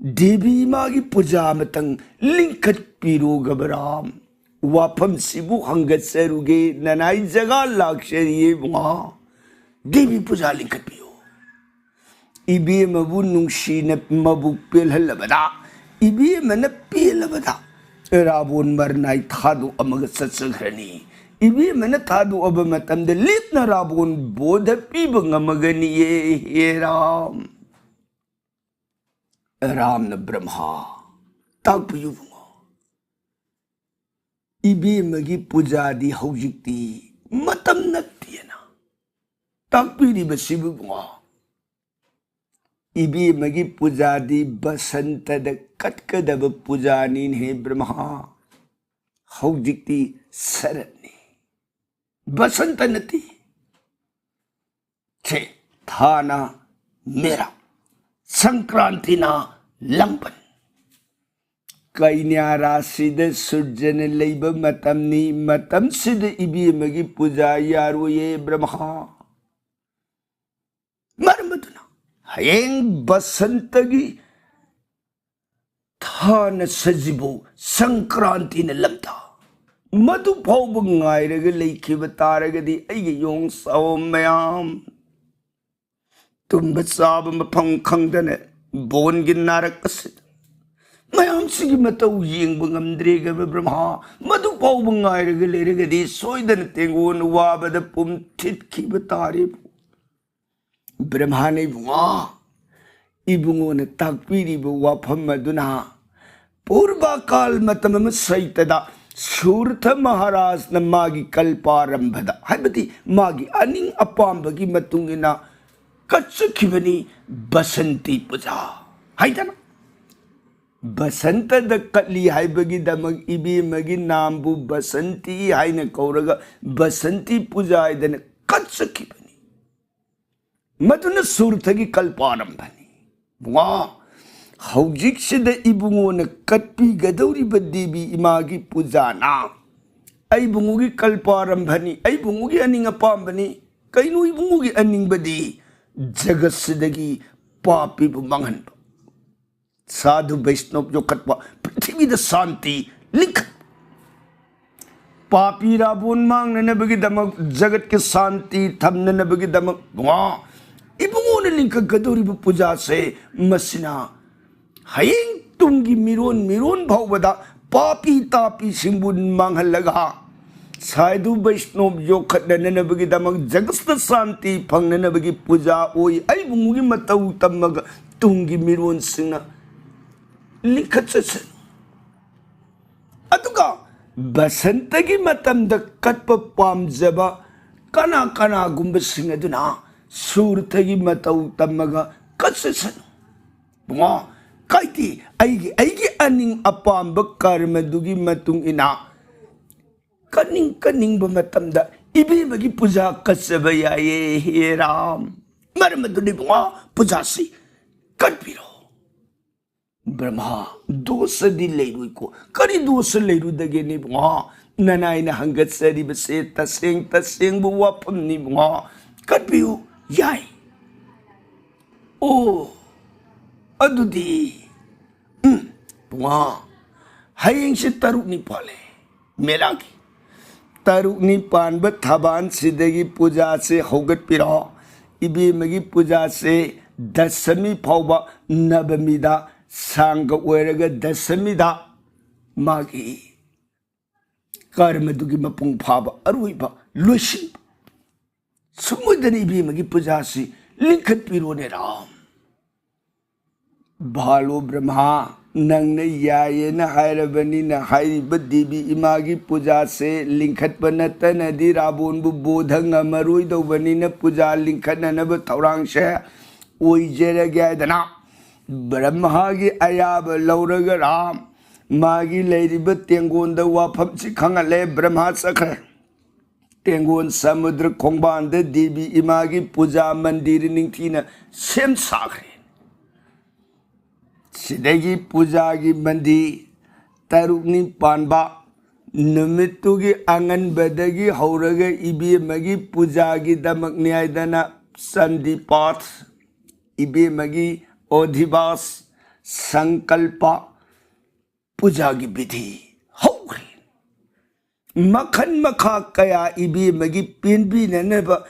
ꯗꯦꯕꯤ ꯏꯃꯥꯒꯤ ꯄꯨꯖꯥ ꯑꯃꯇꯪ ꯂꯤꯡꯈꯠꯄꯤꯔꯨ ꯒꯕꯔꯥꯝ꯫ ꯋꯥꯐꯝꯁꯤꯕꯨ ꯍꯪꯒꯠꯆꯔꯨꯒꯦ, ꯅꯅꯥꯏ ꯖꯒꯥ ꯂꯥꯛꯆꯔꯤꯌꯦ ꯏꯕꯨꯡꯉꯣ꯫ ꯗꯦꯕꯤ ꯄꯨꯖꯥ ꯂꯤꯡꯈꯠꯄꯤꯌꯨ꯫" ꯏꯕꯦꯝꯃꯕꯨ ꯅꯨꯡꯁꯤꯅ ꯃꯕꯨꯛ ꯄꯦꯜꯍꯜꯂꯕꯗ, ꯏꯕꯦꯝꯃꯅ ꯄꯦꯜꯂꯕꯗ, ꯔꯥꯕꯣꯟ ꯃꯔꯅꯥꯏ ꯊꯥꯗꯣꯛꯑꯝꯃꯒ ꯆꯠꯆꯈ꯭ꯔꯅꯤ꯫ ꯏꯕꯦꯝꯃꯅ ꯊꯥꯗꯣꯛꯑꯕ ꯃꯇꯝꯗ ꯂꯦꯞꯅ ꯔꯥꯕꯣꯟ ꯕꯣꯙ ꯄꯤꯕ ꯉꯝꯃꯒꯅꯤꯌꯦ, ꯍꯦ ꯔꯥꯝ꯫ ꯔꯥꯝꯅ ꯕ꯭ꯔꯍꯃꯥ, ꯇꯥꯛꯄꯤꯌꯨ ꯏꯕꯨꯡꯉꯣ, ꯏꯕꯦꯝꯃꯒꯤ ꯄꯨꯖꯥꯗꯤ ꯍꯧꯖꯤꯛꯇꯤ ꯃꯇꯝ ꯅꯠꯇꯦꯅ ꯇꯥꯛꯄꯤꯔꯤꯕꯁꯤꯕꯨ ꯏꯕꯨꯡꯉꯣ, ꯏꯕꯦꯝꯃꯒꯤ ꯄꯨꯖꯥꯗꯤ ꯕꯁꯟꯇꯗ ꯀꯠꯀꯗꯕ ꯄꯨꯖꯥꯅꯤꯅꯦ ꯕ꯭ꯔꯍꯃꯥ, ꯍꯧꯖꯤꯛꯇꯤ ꯁꯔꯠꯅꯤ, ꯕꯁꯟꯇ ꯅꯠꯇꯦ꯫ ꯁꯦ ꯊꯥꯅ ꯃꯦꯔꯥ, ꯁꯪꯀ꯭ꯔꯥꯟꯇꯤꯅ ꯂꯥꯡꯕꯟ꯫ ꯀꯩꯅ꯭ꯌꯥ ꯔꯥꯁꯤꯗ ꯁꯨꯔꯖꯅ ꯂꯩꯕ ꯃꯇꯝꯅꯤ꯫ ꯃꯇꯝꯁꯤꯗ ꯏꯕꯦꯝꯃꯒꯤ ꯄꯨꯖꯥ ꯌꯥꯔꯣꯏꯌꯦ ꯕ꯭ꯔꯍꯃꯥ꯫ ꯃꯔꯝ ꯑꯗꯨꯅ ꯍꯌꯦꯡ ꯕꯁꯟꯇꯒꯤ ꯊꯥꯅ ꯁꯖꯤꯕꯨ, ꯁꯪꯀ꯭ꯔꯥꯟꯇꯤꯅ ꯂꯝꯇꯥ, ꯃꯗꯨ ꯐꯥꯎꯕ ꯉꯥꯏꯔꯒ ꯂꯩꯈꯤꯕ ꯇꯥꯔꯒꯗꯤ ꯑꯩꯒꯤ ꯌꯣꯡ ꯁꯥꯎ ꯃꯌꯥꯝ, ꯇꯨꯝꯕ ꯆꯥꯕ ꯃꯐꯝ ꯈꯪꯗꯅ ꯕꯣꯟꯒꯤ ꯅꯥꯔꯛ ꯑꯁꯤꯗ ꯃꯌꯥꯝꯁꯤꯒꯤ ꯃꯇꯧ ꯌꯦꯡꯕ ꯉꯝꯗ꯭ꯔꯦ ꯕ꯭ꯔꯍꯃꯥ꯫ ꯃꯗꯨ ꯐꯥꯎꯕ ꯉꯥꯏꯔꯒ ꯂꯩꯔꯒꯗꯤ ꯁꯣꯏꯗꯅ ꯇꯦꯡꯒꯣꯟ ꯋꯥꯕꯗ ꯄꯨꯝ ꯊꯤꯠꯈꯤꯕ ꯇꯥꯔꯦꯕꯨ꯫ ꯕ꯭ꯔꯍꯃꯥꯅ ꯏꯕꯨꯡꯉꯣ, ꯏꯕꯨꯡꯉꯣꯅ ꯇꯥꯛꯄꯤꯔꯤꯕ ꯋꯥꯐꯝ ꯑꯗꯨꯅ ꯄꯨꯔꯕꯀꯥꯜ ꯃꯇꯝ ꯑꯃ ꯁꯩꯇꯗ ꯁꯨꯔꯊ ꯃꯍꯥꯔꯥꯖꯅ ꯃꯥꯒꯤ ꯀꯜꯄꯥꯔꯝꯚꯗ, ꯍꯥꯏꯕꯗꯤ ꯃꯥꯒꯤ ꯑꯅꯤꯡ ꯑꯄꯥꯝꯕꯒꯤ ꯃꯇꯨꯡ ꯏꯟꯅ ꯀꯠꯆꯈꯤꯕꯅꯤ ꯕꯁꯟꯇꯤ ꯄꯨꯖꯥ ꯍꯥꯏꯗꯅ꯫ ꯕꯁꯟꯇꯗ ꯀꯠꯂꯤ ꯍꯥꯏꯕꯒꯤꯗꯃꯛ ꯏꯕꯦꯝꯃꯒꯤ ꯅꯥꯝꯕꯨ ꯕꯁꯟꯇꯤ ꯍꯥꯏꯅ ꯀꯧꯔꯒ ꯕꯁꯟꯇꯤ ꯄꯨꯖꯥ ꯍꯥꯏꯗꯅ ꯀꯠꯆꯈꯤꯕꯅꯤ꯫ ꯃꯗꯨꯅ ꯁꯨꯔꯊꯒꯤ ꯀꯜꯄꯥꯔꯝꯚꯅꯤ꯫ ꯋꯥ, ꯍꯧꯖꯤꯛꯁꯤꯗ ꯏꯕꯨꯡꯉꯣꯅ ꯀꯠꯄꯤꯒꯗꯧꯔꯤꯕ ꯗꯦꯕꯤ ꯏꯃꯥꯒꯤ ꯄꯨꯖꯥꯅ ꯑꯩꯕꯨꯡꯉꯣꯒꯤ ꯀꯜꯄꯥꯔꯝꯚꯅꯤ, ꯑꯩꯕꯨꯡꯉꯣꯒꯤ ꯑꯅꯤꯡ ꯑꯄꯥꯝꯕꯅꯤ꯫ ꯀꯩꯅꯣ ꯏꯕꯨꯡꯉꯣꯒꯤ ꯑꯅꯤꯡꯕꯗꯤ? ꯖꯒꯠꯁꯤꯗꯒꯤ ꯄꯥꯄꯤꯕꯨ ꯃꯥꯡꯍꯟꯕ, ꯁꯥꯙꯨ ꯕꯩꯁꯅꯣꯞ ꯌꯣꯛꯈꯠꯄ, ꯄ꯭ꯔꯤꯊꯤꯕꯤꯗ ꯁꯥꯟꯇꯤ ꯂꯤꯡꯈꯠꯄ꯫ ꯄꯥꯄꯤ ꯔꯥꯕꯣꯟ ꯃꯥꯡꯅꯅꯕꯒꯤꯗꯃꯛ, ꯖꯒꯠꯀꯤ ꯁꯥꯟꯇꯤ ꯊꯝꯅꯅꯕꯒꯤꯗꯃꯛ, ꯋꯥ, ꯏꯕꯨꯡꯉꯣꯅ ꯂꯤꯡꯈꯠꯀꯗꯧꯔꯤꯕ ꯄꯨꯖꯥꯁꯦ, ꯃꯁꯤꯅ ꯍꯌꯦꯡ ꯇꯨꯡꯒꯤ ꯃꯤꯔꯣꯟ ꯃꯤꯔꯣꯟ ꯐꯥꯎꯕꯗ ꯄꯥꯄꯤ ꯇꯥꯄꯤꯁꯤꯡꯕꯨ ꯃꯥꯡꯍꯜꯂꯒ ꯁꯥꯙꯨ ꯕꯩꯁꯅꯣꯞ ꯌꯣꯛꯈꯠꯅꯅꯕꯒꯤꯗꯃꯛ, ꯖꯒꯠꯇ ꯁꯥꯟꯇꯤ ꯐꯪꯅꯅꯕꯒꯤ ꯄꯨꯖꯥ ꯑꯣꯏ꯫ ꯑꯩꯕꯨꯡꯉꯣꯒꯤ ꯃꯇꯧ ꯇꯝꯃꯒ ꯇꯨꯡꯒꯤ ꯃꯤꯔꯣꯟꯁꯤꯡꯅ ꯂꯤꯡꯈꯠꯆꯁꯅꯨ꯫ ꯑꯗꯨꯒ ꯕꯁꯟꯇꯒꯤ ꯃꯇꯝꯗ ꯀꯠꯄ ꯄꯥꯝꯖꯕ ꯀꯅꯥ ꯀꯅꯥꯒꯨꯝꯕꯁꯤꯡ ꯑꯗꯨꯅ ꯁꯨꯔꯊꯒꯤ ꯃꯇꯧ ꯇꯝꯃꯒ ꯀꯠꯆꯁꯅꯨ꯫ ꯏꯕꯨꯡꯉꯣ, ꯀꯥꯏꯗꯦ, ꯑꯩꯒꯤ, ꯑꯩꯒꯤ ꯑꯅꯤꯡ ꯑꯄꯥꯝꯕ ꯀꯔꯃꯗꯨꯒꯤ ꯃꯇꯨꯡ ꯏꯟꯅ ꯀꯠꯅꯤꯡ ꯀꯠꯅꯤꯡꯕ ꯃꯇꯝꯗ ꯏꯕꯦꯝꯃꯒꯤ ꯄꯨꯖꯥ ꯀꯠꯆꯕ ꯌꯥꯏꯌꯦ, ꯍꯦ ꯔꯥꯝ꯫ ꯃꯔꯝ ꯑꯗꯨꯅ ꯏꯕꯨꯡꯉꯣ, ꯄꯨꯖꯥꯁꯤ ꯀꯠꯄꯤꯔꯣ꯫ ꯕ꯭ꯔꯍꯃ, ꯗꯣꯁꯗꯤ ꯂꯩꯔꯣꯏꯀꯣ꯫ ꯀꯔꯤ ꯗꯣꯁ ꯂꯩꯔꯨꯗꯒꯦꯅꯦ ꯏꯕꯨꯡꯉꯣ? ꯅꯅꯥꯏꯅ ꯍꯪꯒꯠꯆꯔꯤꯕꯁꯦ ꯇꯁꯦꯡ ꯇꯁꯦꯡꯕ ꯋꯥꯐꯝꯅꯤ ꯏꯕꯨꯡꯉꯣ꯫ ꯀꯠꯄꯤꯌꯨ, ꯌꯥꯏ꯫ ꯑꯣ, ꯑꯗꯨꯗꯤ, ꯎꯝ, ꯏꯕꯨꯡꯉꯣ, ꯍꯌꯦꯡꯁꯦ ꯇꯔꯨꯛꯅꯤ ꯄꯥꯜꯂꯦ꯫ ꯃꯦꯂꯥꯒꯤ ꯇꯔꯨꯛꯅꯤ ꯄꯥꯟꯕ ꯊꯕꯥꯟꯁꯤꯗꯒꯤ ꯄꯨꯖꯥꯁꯦ ꯍꯧꯒꯠꯄꯤꯔꯣ꯫ ꯏꯕꯦꯝꯃꯒꯤ ꯄꯨꯖꯥꯁꯦ ꯗꯁꯃꯤ ꯐꯥꯎꯕ, ꯅꯕꯃꯤꯗ ꯁꯥꯡꯒ ꯑꯣꯏꯔꯒ ꯗꯁꯃꯤꯗ ꯃꯥꯒꯤ ꯀꯔꯃꯗꯨꯒꯤ ꯃꯄꯨꯡ ꯐꯥꯕ ꯑꯔꯣꯏꯕ ꯂꯣꯏꯁꯤꯟꯕ꯫ ꯁꯨꯝ ꯑꯣꯏꯗꯅ ꯏꯕꯦꯝꯃꯒꯤ ꯄꯨꯖꯥꯁꯤ ꯂꯤꯡꯈꯠꯄꯤꯔꯣꯅꯦ ꯔꯥꯝ꯫ ꯚꯥꯂꯣ ꯕ꯭ꯔꯍꯃ, ꯅꯪꯅ ꯌꯥꯏꯌꯦꯅ ꯍꯥꯏꯔꯕꯅꯤꯅ ꯍꯥꯏꯔꯤꯕ ꯗꯦꯕꯤ ꯏꯃꯥꯒꯤ ꯄꯨꯖꯥꯁꯦ ꯂꯤꯡꯈꯠꯄ ꯅꯠꯇꯅꯗꯤ ꯔꯥꯕꯣꯟꯕꯨ ꯕꯣꯙ ꯉꯝꯃꯔꯣꯏꯗꯧꯕꯅꯤꯅ ꯄꯨꯖꯥ ꯂꯤꯡꯈꯠꯅꯅꯕ ꯊꯧꯔꯥꯡꯁꯦ ꯑꯣꯏꯖꯔꯒꯦ ꯍꯥꯏꯗꯅ ꯕ꯭ꯔꯍꯃꯒꯤ ꯑꯌꯥꯕ ꯂꯧꯔꯒ ꯔꯥꯝ ꯃꯥꯒꯤ ꯂꯩꯔꯤꯕ ꯇꯦꯡꯒꯣꯟꯗ ꯋꯥꯐꯝꯁꯤ ꯈꯪꯍꯜꯂꯦ꯫ ꯕ꯭ꯔꯍꯃ ꯆꯠꯈ꯭ꯔꯦ꯫ ꯇꯦꯡꯒꯣꯟ ꯁꯃꯨꯗ꯭ꯔ ꯈꯣꯡꯕꯥꯟꯗ ꯗꯦꯕꯤ ꯏꯃꯥꯒꯤ ꯄꯨꯖꯥ ꯃꯟꯗꯤꯔ ꯅꯤꯡꯊꯤꯅ ꯁꯦꯝ ꯁꯥꯈ꯭ꯔꯦ꯫ ꯁꯤꯗꯒꯤ ꯄꯨꯖꯥꯒꯤ ꯃꯟꯗꯤꯔ ꯇꯔꯨꯛꯅꯤ ꯄꯥꯟꯕ ꯅꯨꯃꯤꯠꯇꯨꯒꯤ ꯑꯉꯟꯕꯗꯒꯤ ꯍꯧꯔꯒ ꯏꯕꯦꯝꯃꯒꯤ ꯄꯨꯖꯥꯒꯤꯗꯃꯛꯅꯤ ꯍꯥꯏꯗꯅ ꯆꯟꯗꯤ ꯄꯥꯊ, ꯏꯕꯦꯝꯃꯒꯤ ꯑꯣꯙꯤꯕꯥꯁ, ꯁꯪꯀꯜꯄ, ꯄꯨꯖꯥꯒꯤ ꯕꯤꯙꯤ ꯍꯧꯈ꯭ꯔꯦ꯫ ꯃꯈꯟ ꯃꯈꯥ ꯀꯌꯥ ꯏꯕꯦꯝꯃꯒꯤ ꯄꯦꯟꯕꯤꯅꯅꯕ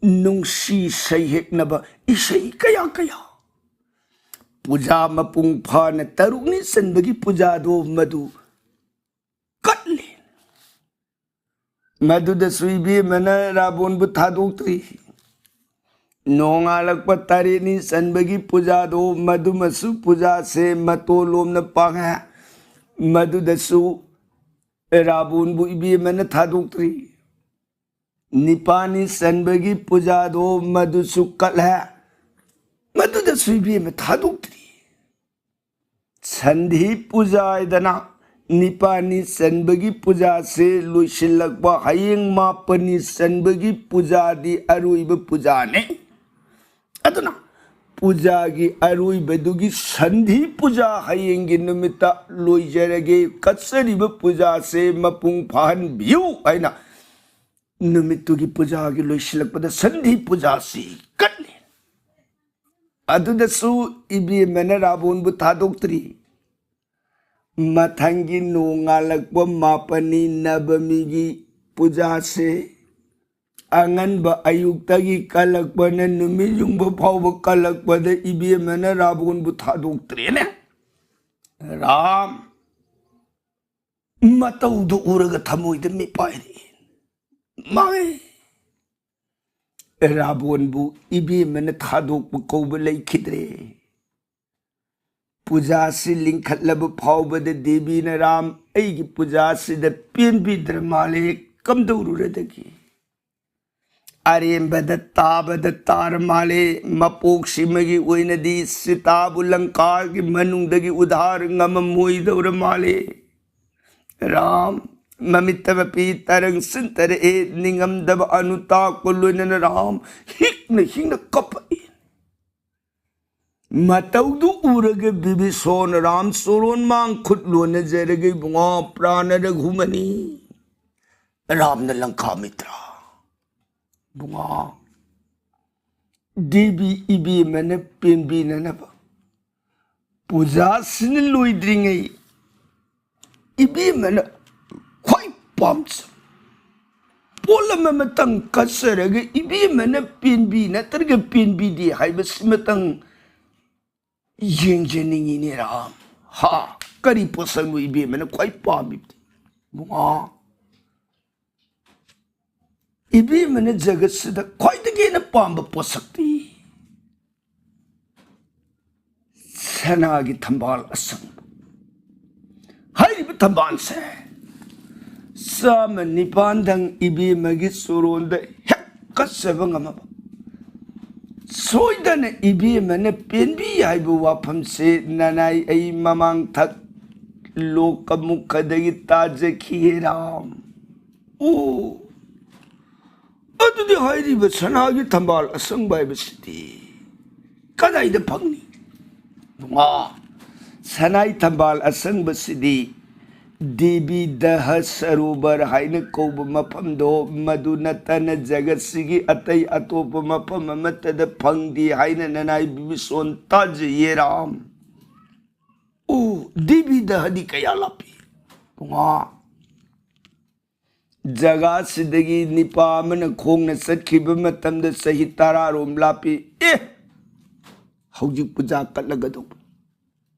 ꯅꯨꯡꯁꯤ ꯁꯩꯍꯦꯛꯅꯕ ꯏꯁꯩ ꯀꯌꯥ ꯀꯌꯥ꯫ ꯄꯨꯖꯥ ꯃꯄꯨꯡ ꯐꯥꯅ ꯇꯔꯨꯛꯅꯤ ꯆꯟꯕꯒꯤ ꯄꯨꯖꯥꯗꯣ ꯃꯗꯨ ꯀꯠꯂꯤ꯫ ꯃꯗꯨꯗꯁꯨ ꯏꯕꯦꯝꯃꯅ ꯔꯥꯕꯣꯟꯕꯨ ꯊꯥꯗꯣꯛꯇ꯭ꯔꯤ꯫ ꯅꯣꯡꯉꯥꯜꯂꯛꯄ ꯇꯔꯦꯠꯅꯤ ꯆꯟꯕꯒꯤ ꯄꯨꯖꯥꯗꯣ, ꯃꯗꯨꯃꯁꯨ ꯄꯨꯖꯥꯁꯦ ꯃꯇꯣꯟ ꯂꯣꯝꯅ ꯄꯥꯡꯉꯦ꯫ ꯃꯗꯨꯗꯁꯨ ꯔꯥꯕꯣꯟꯕꯨ ꯏꯕꯦꯝꯃꯅ ꯊꯥꯗꯣꯛꯇ꯭ꯔꯤ꯫ ꯅꯤꯄꯥꯜꯅꯤ ꯆꯟꯕꯒꯤ ꯄꯨꯖꯥꯗꯣ, ꯃꯗꯨꯁꯨ ꯀꯠꯂꯦ꯫ ꯃꯗꯨꯗꯁꯨ ꯏꯕꯦꯝꯃ ꯊꯥꯗꯣꯛꯇ꯭ꯔꯤ꯫ ꯁꯟꯙꯤ ꯄꯨꯖꯥ ꯍꯥꯏꯗꯅ ꯅꯤꯄꯥꯜꯅꯤ ꯆꯟꯕꯒꯤ ꯄꯨꯖꯥꯁꯦ ꯂꯣꯏꯁꯤꯜꯂꯛꯄ, ꯍꯌꯦꯡ ꯃꯥꯄꯜꯅꯤ ꯆꯟꯕꯒꯤ ꯄꯨꯖꯥꯗꯤ ꯑꯔꯣꯏꯕ ꯄꯨꯖꯥꯅꯤ꯫ ꯑꯗꯨꯅ ꯄꯨꯖꯥꯒꯤ ꯑꯔꯣꯏꯕꯗꯨꯒꯤ ꯁꯟꯙꯤ ꯄꯨꯖꯥ ꯍꯌꯦꯡꯒꯤ ꯅꯨꯃꯤꯠꯇ ꯂꯣꯏꯖꯔꯒꯦ꯫ ꯀꯠꯆꯔꯤꯕ ꯄꯨꯖꯥꯁꯦ ꯃꯄꯨꯡ ꯐꯥꯍꯟꯕꯤꯌꯨ ꯍꯥꯏꯅ ꯅꯨꯃꯤꯠꯇꯨꯒꯤ ꯄꯨꯖꯥꯒꯤ ꯂꯣꯏꯁꯤꯜꯂꯛꯄꯗ ꯁꯟꯙꯤ ꯄꯨꯖꯥꯁꯤ ꯀꯠꯂꯤ꯫ ꯑꯗꯨꯗꯁꯨ ꯏꯕꯦꯝꯃꯅ ꯔꯥꯕꯣꯟꯕꯨ ꯊꯥꯗꯣꯛꯇ꯭ꯔꯤ꯫ ꯃꯊꯪꯒꯤ ꯅꯣꯡꯉꯥꯜꯂꯛꯄ ꯃꯥꯄꯜꯅꯤ ꯅꯕꯃꯤꯒꯤ ꯄꯨꯖꯥꯁꯦ ꯑꯉꯟꯕ ꯑꯌꯨꯛꯇꯒꯤ ꯀꯜꯂꯛꯄꯅ ꯅꯨꯃꯤꯠ ꯌꯨꯡꯕ ꯐꯥꯎꯕ ꯀꯜꯂꯛꯄꯗ ꯏꯕꯦꯝꯃꯅ ꯔꯥꯕꯣꯟꯕꯨ ꯊꯥꯗꯣꯛꯇ꯭ꯔꯦꯅꯦ꯫ ꯔꯥꯝ ꯃꯇꯧꯗꯨ ꯎꯔꯒ ꯊꯃꯣꯏꯗ ꯃꯤꯄꯥꯏꯔꯛꯏ꯫ ꯃꯥꯡꯉꯦ꯫ ꯔꯥꯕꯣꯟꯕꯨ ꯏꯕꯦꯝꯃꯅ ꯊꯥꯗꯣꯛꯄ ꯀꯧꯕ ꯂꯩꯈꯤꯗ꯭ꯔꯦ꯫ ꯄꯨꯖꯥꯁꯤ ꯂꯤꯡꯈꯠꯂꯕ ꯐꯥꯎꯕꯗ ꯗꯦꯕꯤꯅ, "ꯔꯥꯝ, ꯑꯩꯒꯤ ꯄꯨꯖꯥꯁꯤꯗ ꯄꯦꯟꯕꯤꯗ꯭ꯔ ꯃꯥꯜꯂꯦ, ꯀꯝꯗꯧꯔꯨꯔꯗꯒꯦ?" ꯑꯔꯦꯝꯕꯗ ꯇꯥꯕꯗ ꯇꯥꯔ ꯃꯥꯜꯂꯦ꯫ ꯃꯄꯣꯛꯁꯤꯃꯒꯤ ꯑꯣꯏꯅꯗꯤ ꯁꯤꯇꯥꯕꯨ ꯂꯪꯀꯥꯒꯤ ꯃꯅꯨꯡꯗꯒꯤ ꯎꯙꯥꯔ ꯉꯝꯃꯝꯃꯣꯏꯗꯧꯔ ꯃꯥꯜꯂꯦ꯫ ꯔꯥꯝ, ꯃꯃꯤꯠꯇ ꯃꯄꯤ ꯇꯔꯪ ꯁꯤꯟꯇꯔꯛꯑꯦ꯫ ꯅꯤꯡꯉꯝꯗꯕ ꯑꯅꯨꯇꯥꯞꯀ ꯂꯣꯏꯅꯅ ꯔꯥꯝ ꯍꯤꯛꯅ ꯍꯤꯛꯅ ꯀꯞꯄꯛꯏ꯫ ꯃꯇꯧꯗꯨ ꯎꯔꯒ ꯕꯤꯕꯤꯁꯣꯟ ꯔꯥꯝ ꯆꯣꯔꯣꯟ ꯃꯥꯡ ꯈꯨꯠ ꯂꯣꯟꯅꯖꯔꯒ, "ꯏꯕꯨꯡꯉꯣ, ꯄ꯭ꯔꯥꯅ ꯔꯘꯨꯃꯅꯤ, ꯔꯥꯝꯅ ꯂꯪꯀꯥ ꯃꯤꯇ꯭ꯔ꯫ ꯏꯕꯨꯡꯉꯣ, ꯗꯦꯕꯤ ꯏꯕꯦꯝꯃꯅ ꯄꯦꯟꯕꯤꯅꯅꯕ ꯄꯨꯖꯥꯁꯤꯅ ꯂꯣꯏꯗ꯭ꯔꯤꯉꯩ ꯏꯕꯦꯝꯃꯅ ꯈ꯭ꯋꯥꯏ ꯄꯥꯝꯖꯕ ꯄꯣꯠ ꯑꯃ ꯑꯃꯇꯪ ꯀꯠꯆꯔꯒ ꯏꯕꯦꯝꯃꯅ ꯄꯦꯟꯕꯤ ꯅꯠꯇ꯭ꯔꯒ ꯄꯦꯟꯕꯤꯗꯦ ꯍꯥꯏꯕꯁꯤꯃꯇꯪ ꯌꯦꯡꯖꯅꯤꯡꯉꯤꯅꯦ ꯔꯥꯝ꯫ ꯍꯥ, ꯀꯔꯤ ꯄꯣꯠꯁꯛꯅꯣ ꯏꯕꯦꯝꯃꯅ ꯈ꯭ꯋꯥꯏ ꯄꯥꯝꯃꯤꯕꯗꯤ?" ꯏꯕꯨꯡꯉꯣ, ꯏꯕꯦꯝꯃꯅ ꯖꯒꯠꯁꯤꯗ ꯈ꯭ꯋꯥꯏꯗꯒꯤ ꯍꯦꯟꯅ ꯄꯥꯝꯕ ꯄꯣꯠꯁꯛꯇꯤ ꯁꯅꯥꯒꯤ ꯊꯝꯕꯥꯜ ꯑꯁꯪꯕ꯫ ꯍꯥꯏꯔꯤꯕ ꯊꯝꯕꯥꯜꯁꯦ ꯆꯥꯝꯃ ꯅꯤꯄꯥꯟꯗꯪ ꯏꯕꯦꯝꯃꯒꯤ ꯆꯨꯔꯣꯟꯗ ꯍꯦꯛ ꯀꯠꯆꯕ ꯉꯝꯃꯕ, ꯁꯣꯏꯗꯅ ꯏꯕꯦꯝꯃꯅ ꯄꯦꯟꯕꯤ ꯍꯥꯏꯕ ꯋꯥꯐꯝꯁꯦ ꯅꯅꯥꯏ ꯑꯩ ꯃꯃꯥꯡ ꯊꯛ ꯂꯣꯛꯀ ꯃꯨꯛꯈꯗꯒꯤ ꯇꯥꯖꯈꯤꯌꯦ ꯔꯥꯝ꯫ ꯑꯣ, ꯑꯗꯨꯗꯤ ꯍꯥꯏꯔꯤꯕ ꯁꯅꯥꯒꯤ ꯊꯝꯕꯥꯜ ꯑꯁꯪꯕ ꯍꯥꯏꯕꯁꯤꯗꯤ ꯀꯗꯥꯏꯗ ꯐꯪꯅꯤ? ꯕꯨꯡꯉꯣ, ꯁꯅꯥꯏ ꯊꯝꯕꯥꯜ ꯑꯁꯪꯕꯁꯤꯗꯤ ꯗꯦꯕꯤ ꯗꯍ ꯁꯔꯣꯕꯔ ꯍꯥꯏꯅ ꯀꯧꯕ ꯃꯐꯝꯗꯣ, ꯃꯗꯨ ꯅꯠꯇꯅ ꯖꯒꯠꯁꯤꯒꯤ ꯑꯇꯩ ꯑꯇꯣꯞꯄ ꯃꯐꯝ ꯑꯃꯠꯇꯗ ꯐꯪꯗꯦ ꯍꯥꯏꯅ ꯅꯅꯥꯏ ꯕꯤꯕꯤꯁꯣꯟ ꯇꯥꯖꯩꯌꯦ ꯔꯥꯝ꯫ ꯑꯣ, ꯗꯦꯕꯤ ꯗꯍꯗꯤ ꯀꯌꯥ ꯂꯥꯞꯄꯤ? ꯕꯨꯡꯉꯣ, ꯖꯒꯥꯁꯤꯗꯒꯤ ꯅꯤꯄꯥ ꯑꯃꯅ ꯈꯣꯡꯅ ꯆꯠꯈꯤꯕ ꯃꯇꯝꯗ ꯆꯍꯤ ꯇꯔꯥꯔꯣꯝ ꯂꯥꯞꯄꯤ꯫ ꯑꯦ, ꯍꯧꯖꯤꯛ ꯄꯨꯖꯥ ꯀꯠꯂꯒꯗꯧꯕ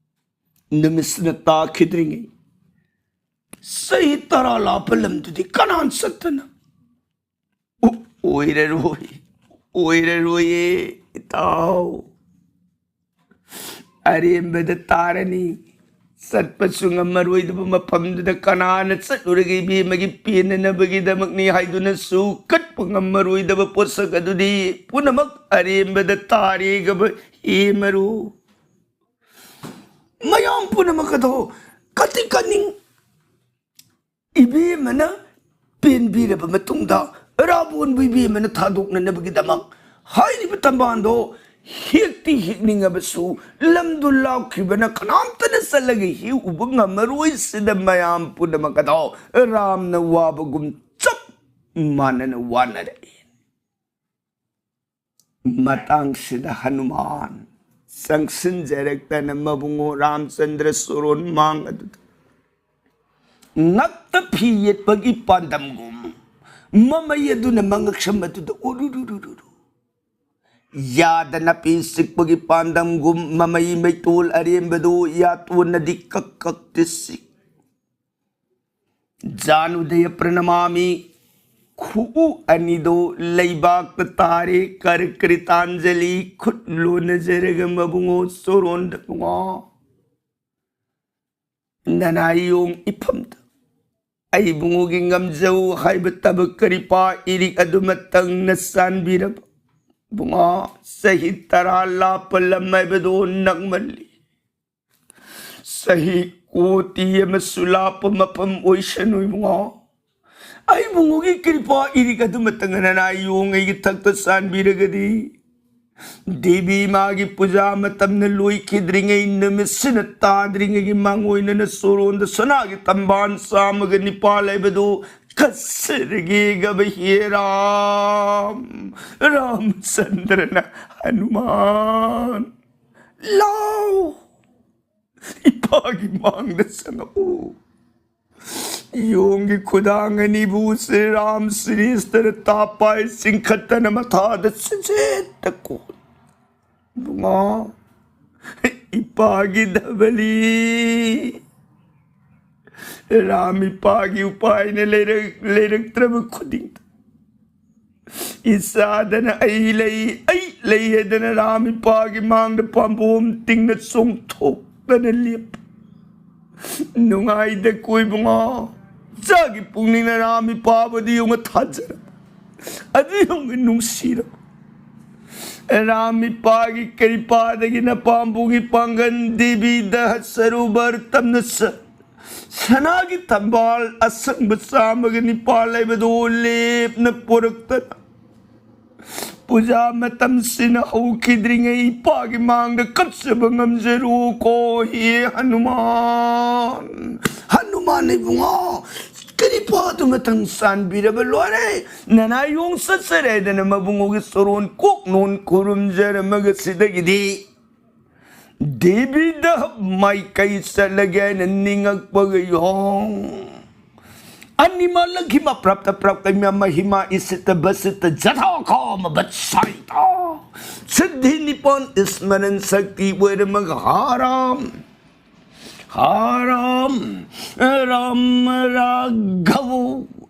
ꯅꯨꯃꯤꯠꯁꯤꯅ ꯇꯥꯈꯤꯗ꯭ꯔꯤꯉꯩ ꯆꯍꯤ ꯇꯔꯥ ꯂꯥꯞꯄ ꯂꯝꯗꯨꯗꯤ ꯀꯅꯥꯅ ꯆꯠꯇꯅ? ꯑꯣ-, ꯑꯣꯏꯔꯔꯣꯏ, ꯑꯣꯏꯔꯔꯣꯏꯌꯦ, ꯏꯇꯥꯎ꯫ ꯑꯔꯦꯝꯕꯗ ꯇꯥꯔꯅꯤ꯫ ꯆꯠꯄꯁꯨ ꯉꯝꯃꯔꯣꯏꯗꯕ ꯃꯐꯝꯗꯨꯗ ꯀꯅꯥꯅ ꯆꯠꯂꯨꯔꯒꯦ? ꯏꯕꯦꯝꯃꯒꯤ ꯄꯦꯟꯅꯅꯕꯒꯤꯗꯃꯛꯅꯤ ꯍꯥꯏꯗꯨꯅꯁꯨ ꯀꯠꯄ ꯉꯝꯃꯔꯣꯏꯗꯕ ꯄꯣꯠꯁꯛ ꯑꯗꯨꯗꯤ ꯄꯨꯝꯅꯃꯛ ꯑꯔꯦꯝꯕꯗ ꯇꯥꯔꯦꯒꯕ ꯍꯦ ꯃꯔꯨ꯫ ꯃꯌꯥꯝ ꯄꯨꯝꯅꯃꯛ ꯑꯗꯣ ꯀꯠꯇꯤ ꯀꯠꯅꯤꯡ ꯏꯕꯦꯝꯃꯅ ꯄꯦꯟꯕꯤꯔꯕ ꯃꯇꯨꯡꯗ ꯔꯥꯕꯣꯟꯕꯨ ꯏꯕꯦꯝꯃꯅ ꯊꯥꯗꯣꯛꯅꯅꯕꯒꯤꯗꯃꯛ ꯍꯥꯏꯔꯤꯕ ꯊꯝꯕꯥꯜꯗꯣ ꯍꯦꯛꯇꯤ ꯍꯦꯛꯅꯤꯡꯉꯕꯁꯨ ꯂꯝꯗꯨ ꯂꯥꯞꯈꯤꯕꯅ ꯀꯅꯥꯝꯇꯅ ꯆꯠꯂꯒ ꯍꯦꯛꯎꯕ ꯉꯝꯃꯔꯣꯏ꯫ ꯁꯤꯗ ꯃꯌꯥꯝ ꯄꯨꯝꯅꯃꯛ ꯑꯗꯣ ꯔꯥꯝꯅ ꯋꯥꯕꯒꯨꯝ ꯆꯞ ꯃꯥꯟꯅꯅ ꯋꯥꯅꯔꯛꯏ꯫ ꯃꯇꯥꯡꯁꯤꯗ ꯍꯅꯨꯃꯥꯟ ꯆꯪꯁꯤꯟꯖꯔꯛꯇꯅ ꯃꯕꯨꯡꯉꯣ ꯔꯥꯝꯆꯟꯗ꯭ꯔ ꯁꯣꯔꯣꯟ ꯃꯥꯡ ꯑꯗꯨꯗ ꯉꯛꯇ ꯐꯤ ꯌꯦꯠꯄꯒꯤ ꯄꯥꯟꯗꯝꯒꯨꯝ ꯃꯃꯩ ꯑꯗꯨꯅ ꯃꯉꯛꯁꯝ ꯑꯗꯨꯗ ꯎꯔꯨꯔꯨꯔꯨꯔꯨ ꯌꯥꯗ ꯅꯥꯄꯤ ꯆꯤꯛꯄꯒꯤ ꯄꯥꯟꯗꯝꯒꯨꯝ ꯃꯃꯩ ꯃꯩꯇꯣꯜ ꯑꯔꯦꯝꯕꯗꯨ ꯌꯥꯇꯣꯟꯅꯗꯤ ꯀꯛ ꯀꯛꯇꯤ ꯆꯤꯛ꯫ ꯖꯥꯅꯨꯗꯌ ꯄ꯭ꯔꯅꯃꯥꯃꯤ꯫ ꯈꯨꯎ ꯑꯅꯤꯗꯣ ꯂꯩꯕꯥꯛꯇ ꯇꯥꯔꯦ, ꯀꯔ ꯀ꯭ꯔꯤꯇꯥꯟꯖꯂꯤ ꯈꯨꯠ ꯂꯣꯟꯅꯖꯔꯒ ꯃꯕꯨꯡꯉꯣ ꯆꯣꯔꯣꯟꯗ ꯕꯨꯡꯉꯣ, ꯅꯅꯥꯏ ꯌꯣꯡ ꯏꯐꯝꯗ ꯑꯩ ꯕꯨꯡꯉꯣꯒꯤ ꯉꯝꯖꯧ ꯍꯥꯏꯕ ꯇꯕ ꯀ꯭ꯔꯤꯄꯥ ꯏꯔꯤꯛ ꯑꯗꯨꯃꯇꯪꯅ ꯆꯥꯟꯕꯤꯔꯕ ꯕꯨꯡꯉꯣ, ꯆꯍꯤ ꯇꯔꯥ ꯂꯥꯞꯄ ꯂꯝ ꯍꯥꯏꯕꯗꯣ ꯅꯛꯃꯜꯂꯤ꯫ ꯆꯍꯤ ꯀꯣꯇꯤ ꯑꯃꯁꯨ ꯂꯥꯞꯄ ꯃꯐꯝ ꯑꯣꯏꯁꯅꯨ ꯏꯕꯨꯡꯉꯣ꯫ ꯑꯩ ꯏꯕꯨꯡꯉꯣꯒꯤ ꯀ꯭ꯔꯤꯄꯥ ꯏꯔꯤꯛ ꯑꯗꯨꯃꯇꯪ ꯅꯅꯥꯏ ꯌꯣꯡ ꯑꯩꯒꯤ ꯊꯛꯇ ꯆꯥꯟꯕꯤꯔꯒꯗꯤ, ꯗꯦꯕꯤ ꯃꯥꯒꯤ ꯄꯨꯖꯥ ꯃꯇꯝꯅ ꯂꯣꯏꯈꯤꯗ꯭ꯔꯤꯉꯩ, ꯅꯨꯃꯤꯠꯁꯤꯅ ꯇꯥꯗ꯭ꯔꯤꯉꯩꯒꯤ ꯃꯥꯡꯑꯣꯏꯅꯅ ꯆꯣꯔꯣꯟꯗ ꯁꯅꯥꯒꯤ ꯇꯝꯕꯥꯟ ꯆꯥꯝꯃꯒ ꯅꯤꯄꯥꯜ ꯍꯥꯏꯕꯗꯨ ꯀꯠꯆꯔꯒꯦ ꯒꯕ ꯍꯦ ꯔꯥꯝ꯫ ꯔꯥꯝꯆꯟꯗ꯭ꯔꯅ ꯍꯅꯨꯃꯥꯟ, ꯂꯥꯎ! ꯏꯄꯥꯒꯤ ꯃꯥꯡꯗ ꯆꯪꯉꯛꯎ꯫ ꯌꯣꯡꯒꯤ ꯈꯨꯗꯥꯡ ꯑꯅꯤꯕꯨ ꯁ꯭ꯔꯤ ꯔꯥꯝ ꯁ꯭ꯔꯤꯁꯇꯅ ꯇꯥꯞꯄꯥꯏ ꯆꯤꯡꯈꯠꯇꯅ ꯃꯊꯥꯗ ꯁꯤꯖꯦꯠꯇ ꯀꯣꯟ꯫ ꯕꯨꯡꯉꯣ, ꯏꯄꯥꯒꯤ ꯙꯕꯂꯤ꯫ ꯔꯥꯝ ꯏꯄꯥꯒꯤ ꯎꯄꯥꯏꯅ ꯂꯩꯔꯛ-, ꯂꯩꯔꯛꯇ꯭ꯔꯕ ꯈꯨꯗꯤꯡꯗ ꯏꯆꯥꯗꯅ ꯑꯩ ꯂꯩ, ꯑꯩ ꯂꯩ ꯍꯥꯏꯗꯅ ꯔꯥꯝ ꯏꯄꯥꯒꯤ ꯃꯥꯡꯗ ꯄꯥꯝꯕꯣꯝ ꯇꯤꯡꯅ ꯆꯣꯡꯊꯣꯛꯇꯅ ꯂꯦꯞꯄ꯫ ꯅꯨꯡꯉꯥꯏꯗ ꯀꯣ ꯏꯕꯨꯡꯉꯣ꯫ ꯏꯆꯥꯒꯤ ꯄꯨꯛꯅꯤꯡꯅ ꯔꯥꯝ ꯏꯄꯥꯕꯨꯗꯤ ꯌꯦꯡꯉ ꯊꯥꯖꯔꯕ꯫ ꯑꯗꯨ ꯌꯦꯡꯉ ꯅꯨꯡꯁꯤꯔꯕ꯫ ꯔꯥꯝ ꯏꯄꯥꯒꯤ ꯀ꯭ꯔꯤꯄꯥꯗꯒꯤ ꯅꯄꯥꯝꯕꯨꯒꯤ ꯄꯥꯡꯒꯜ ꯗꯦꯕꯤꯗ ꯁꯔꯨꯕꯔ ꯇꯝꯅ ꯆꯠ ꯁꯅꯥꯒꯤ ꯊꯝꯕꯥꯜ ꯑꯁꯪꯕ ꯆꯥꯝꯃꯒ ꯅꯤꯄꯥꯜ ꯂꯩꯕꯗꯨ ꯂꯦꯞꯅ ꯄꯨꯔꯛꯇꯅ, ꯄꯨꯖꯥ ꯃꯇꯝꯁꯤꯅ ꯍꯧꯈꯤꯗ꯭ꯔꯤꯉꯩ ꯏꯄꯥꯒꯤ ꯃꯥꯡꯗ ꯀꯠꯆꯕ ꯉꯝꯖꯔꯨꯀꯣ, ꯍꯦ ꯍꯅꯨꯃꯥꯟ꯫ ꯍꯅꯨꯃꯥꯟ ꯏꯕꯨꯡꯉꯣ, ꯀ꯭ꯔꯤꯄꯥꯗꯨꯃꯇꯪ ꯆꯥꯟꯕꯤꯔꯕ ꯂꯣꯏꯔꯦ꯫ ꯅꯅꯥꯏ ꯌꯣꯡ ꯆꯠꯆꯔꯦ ꯍꯥꯏꯗꯅ ꯃꯕꯨꯡꯉꯣꯒꯤ ꯆꯣꯔꯣꯟ ꯀꯣꯛ ꯅꯣꯟ ꯈꯨꯔꯨꯝꯖꯔꯝꯃꯒ ꯁꯤꯗꯒꯤꯗꯤ ꯗꯦꯕꯤꯗ ꯃꯥꯏꯀꯩ ꯆꯠꯂꯒꯦ ꯍꯥꯏꯅ ꯅꯤꯡꯉꯛꯄꯒ ꯌꯣꯡ ꯑꯅꯤꯃꯛ ꯂꯪꯈꯤꯕ ꯄ꯭ꯔꯞꯇ ꯄ꯭ꯔꯞꯇ ꯃꯍꯤꯃꯥ ꯏꯁꯤꯠꯇ ꯕꯁꯤꯠꯇ ꯖꯊꯥ ꯈꯥꯃ ꯕꯠꯁꯥꯏꯇ ꯁꯤꯗꯤ ꯅꯤꯄꯥꯟ ꯏꯁꯃꯔꯟ ꯁꯛꯇꯤ ꯑꯣꯏꯔꯝꯃꯒ ꯍꯥꯔꯥꯝ ꯍꯥꯔꯥꯝ ꯔꯥꯝ ꯔꯥꯘꯕ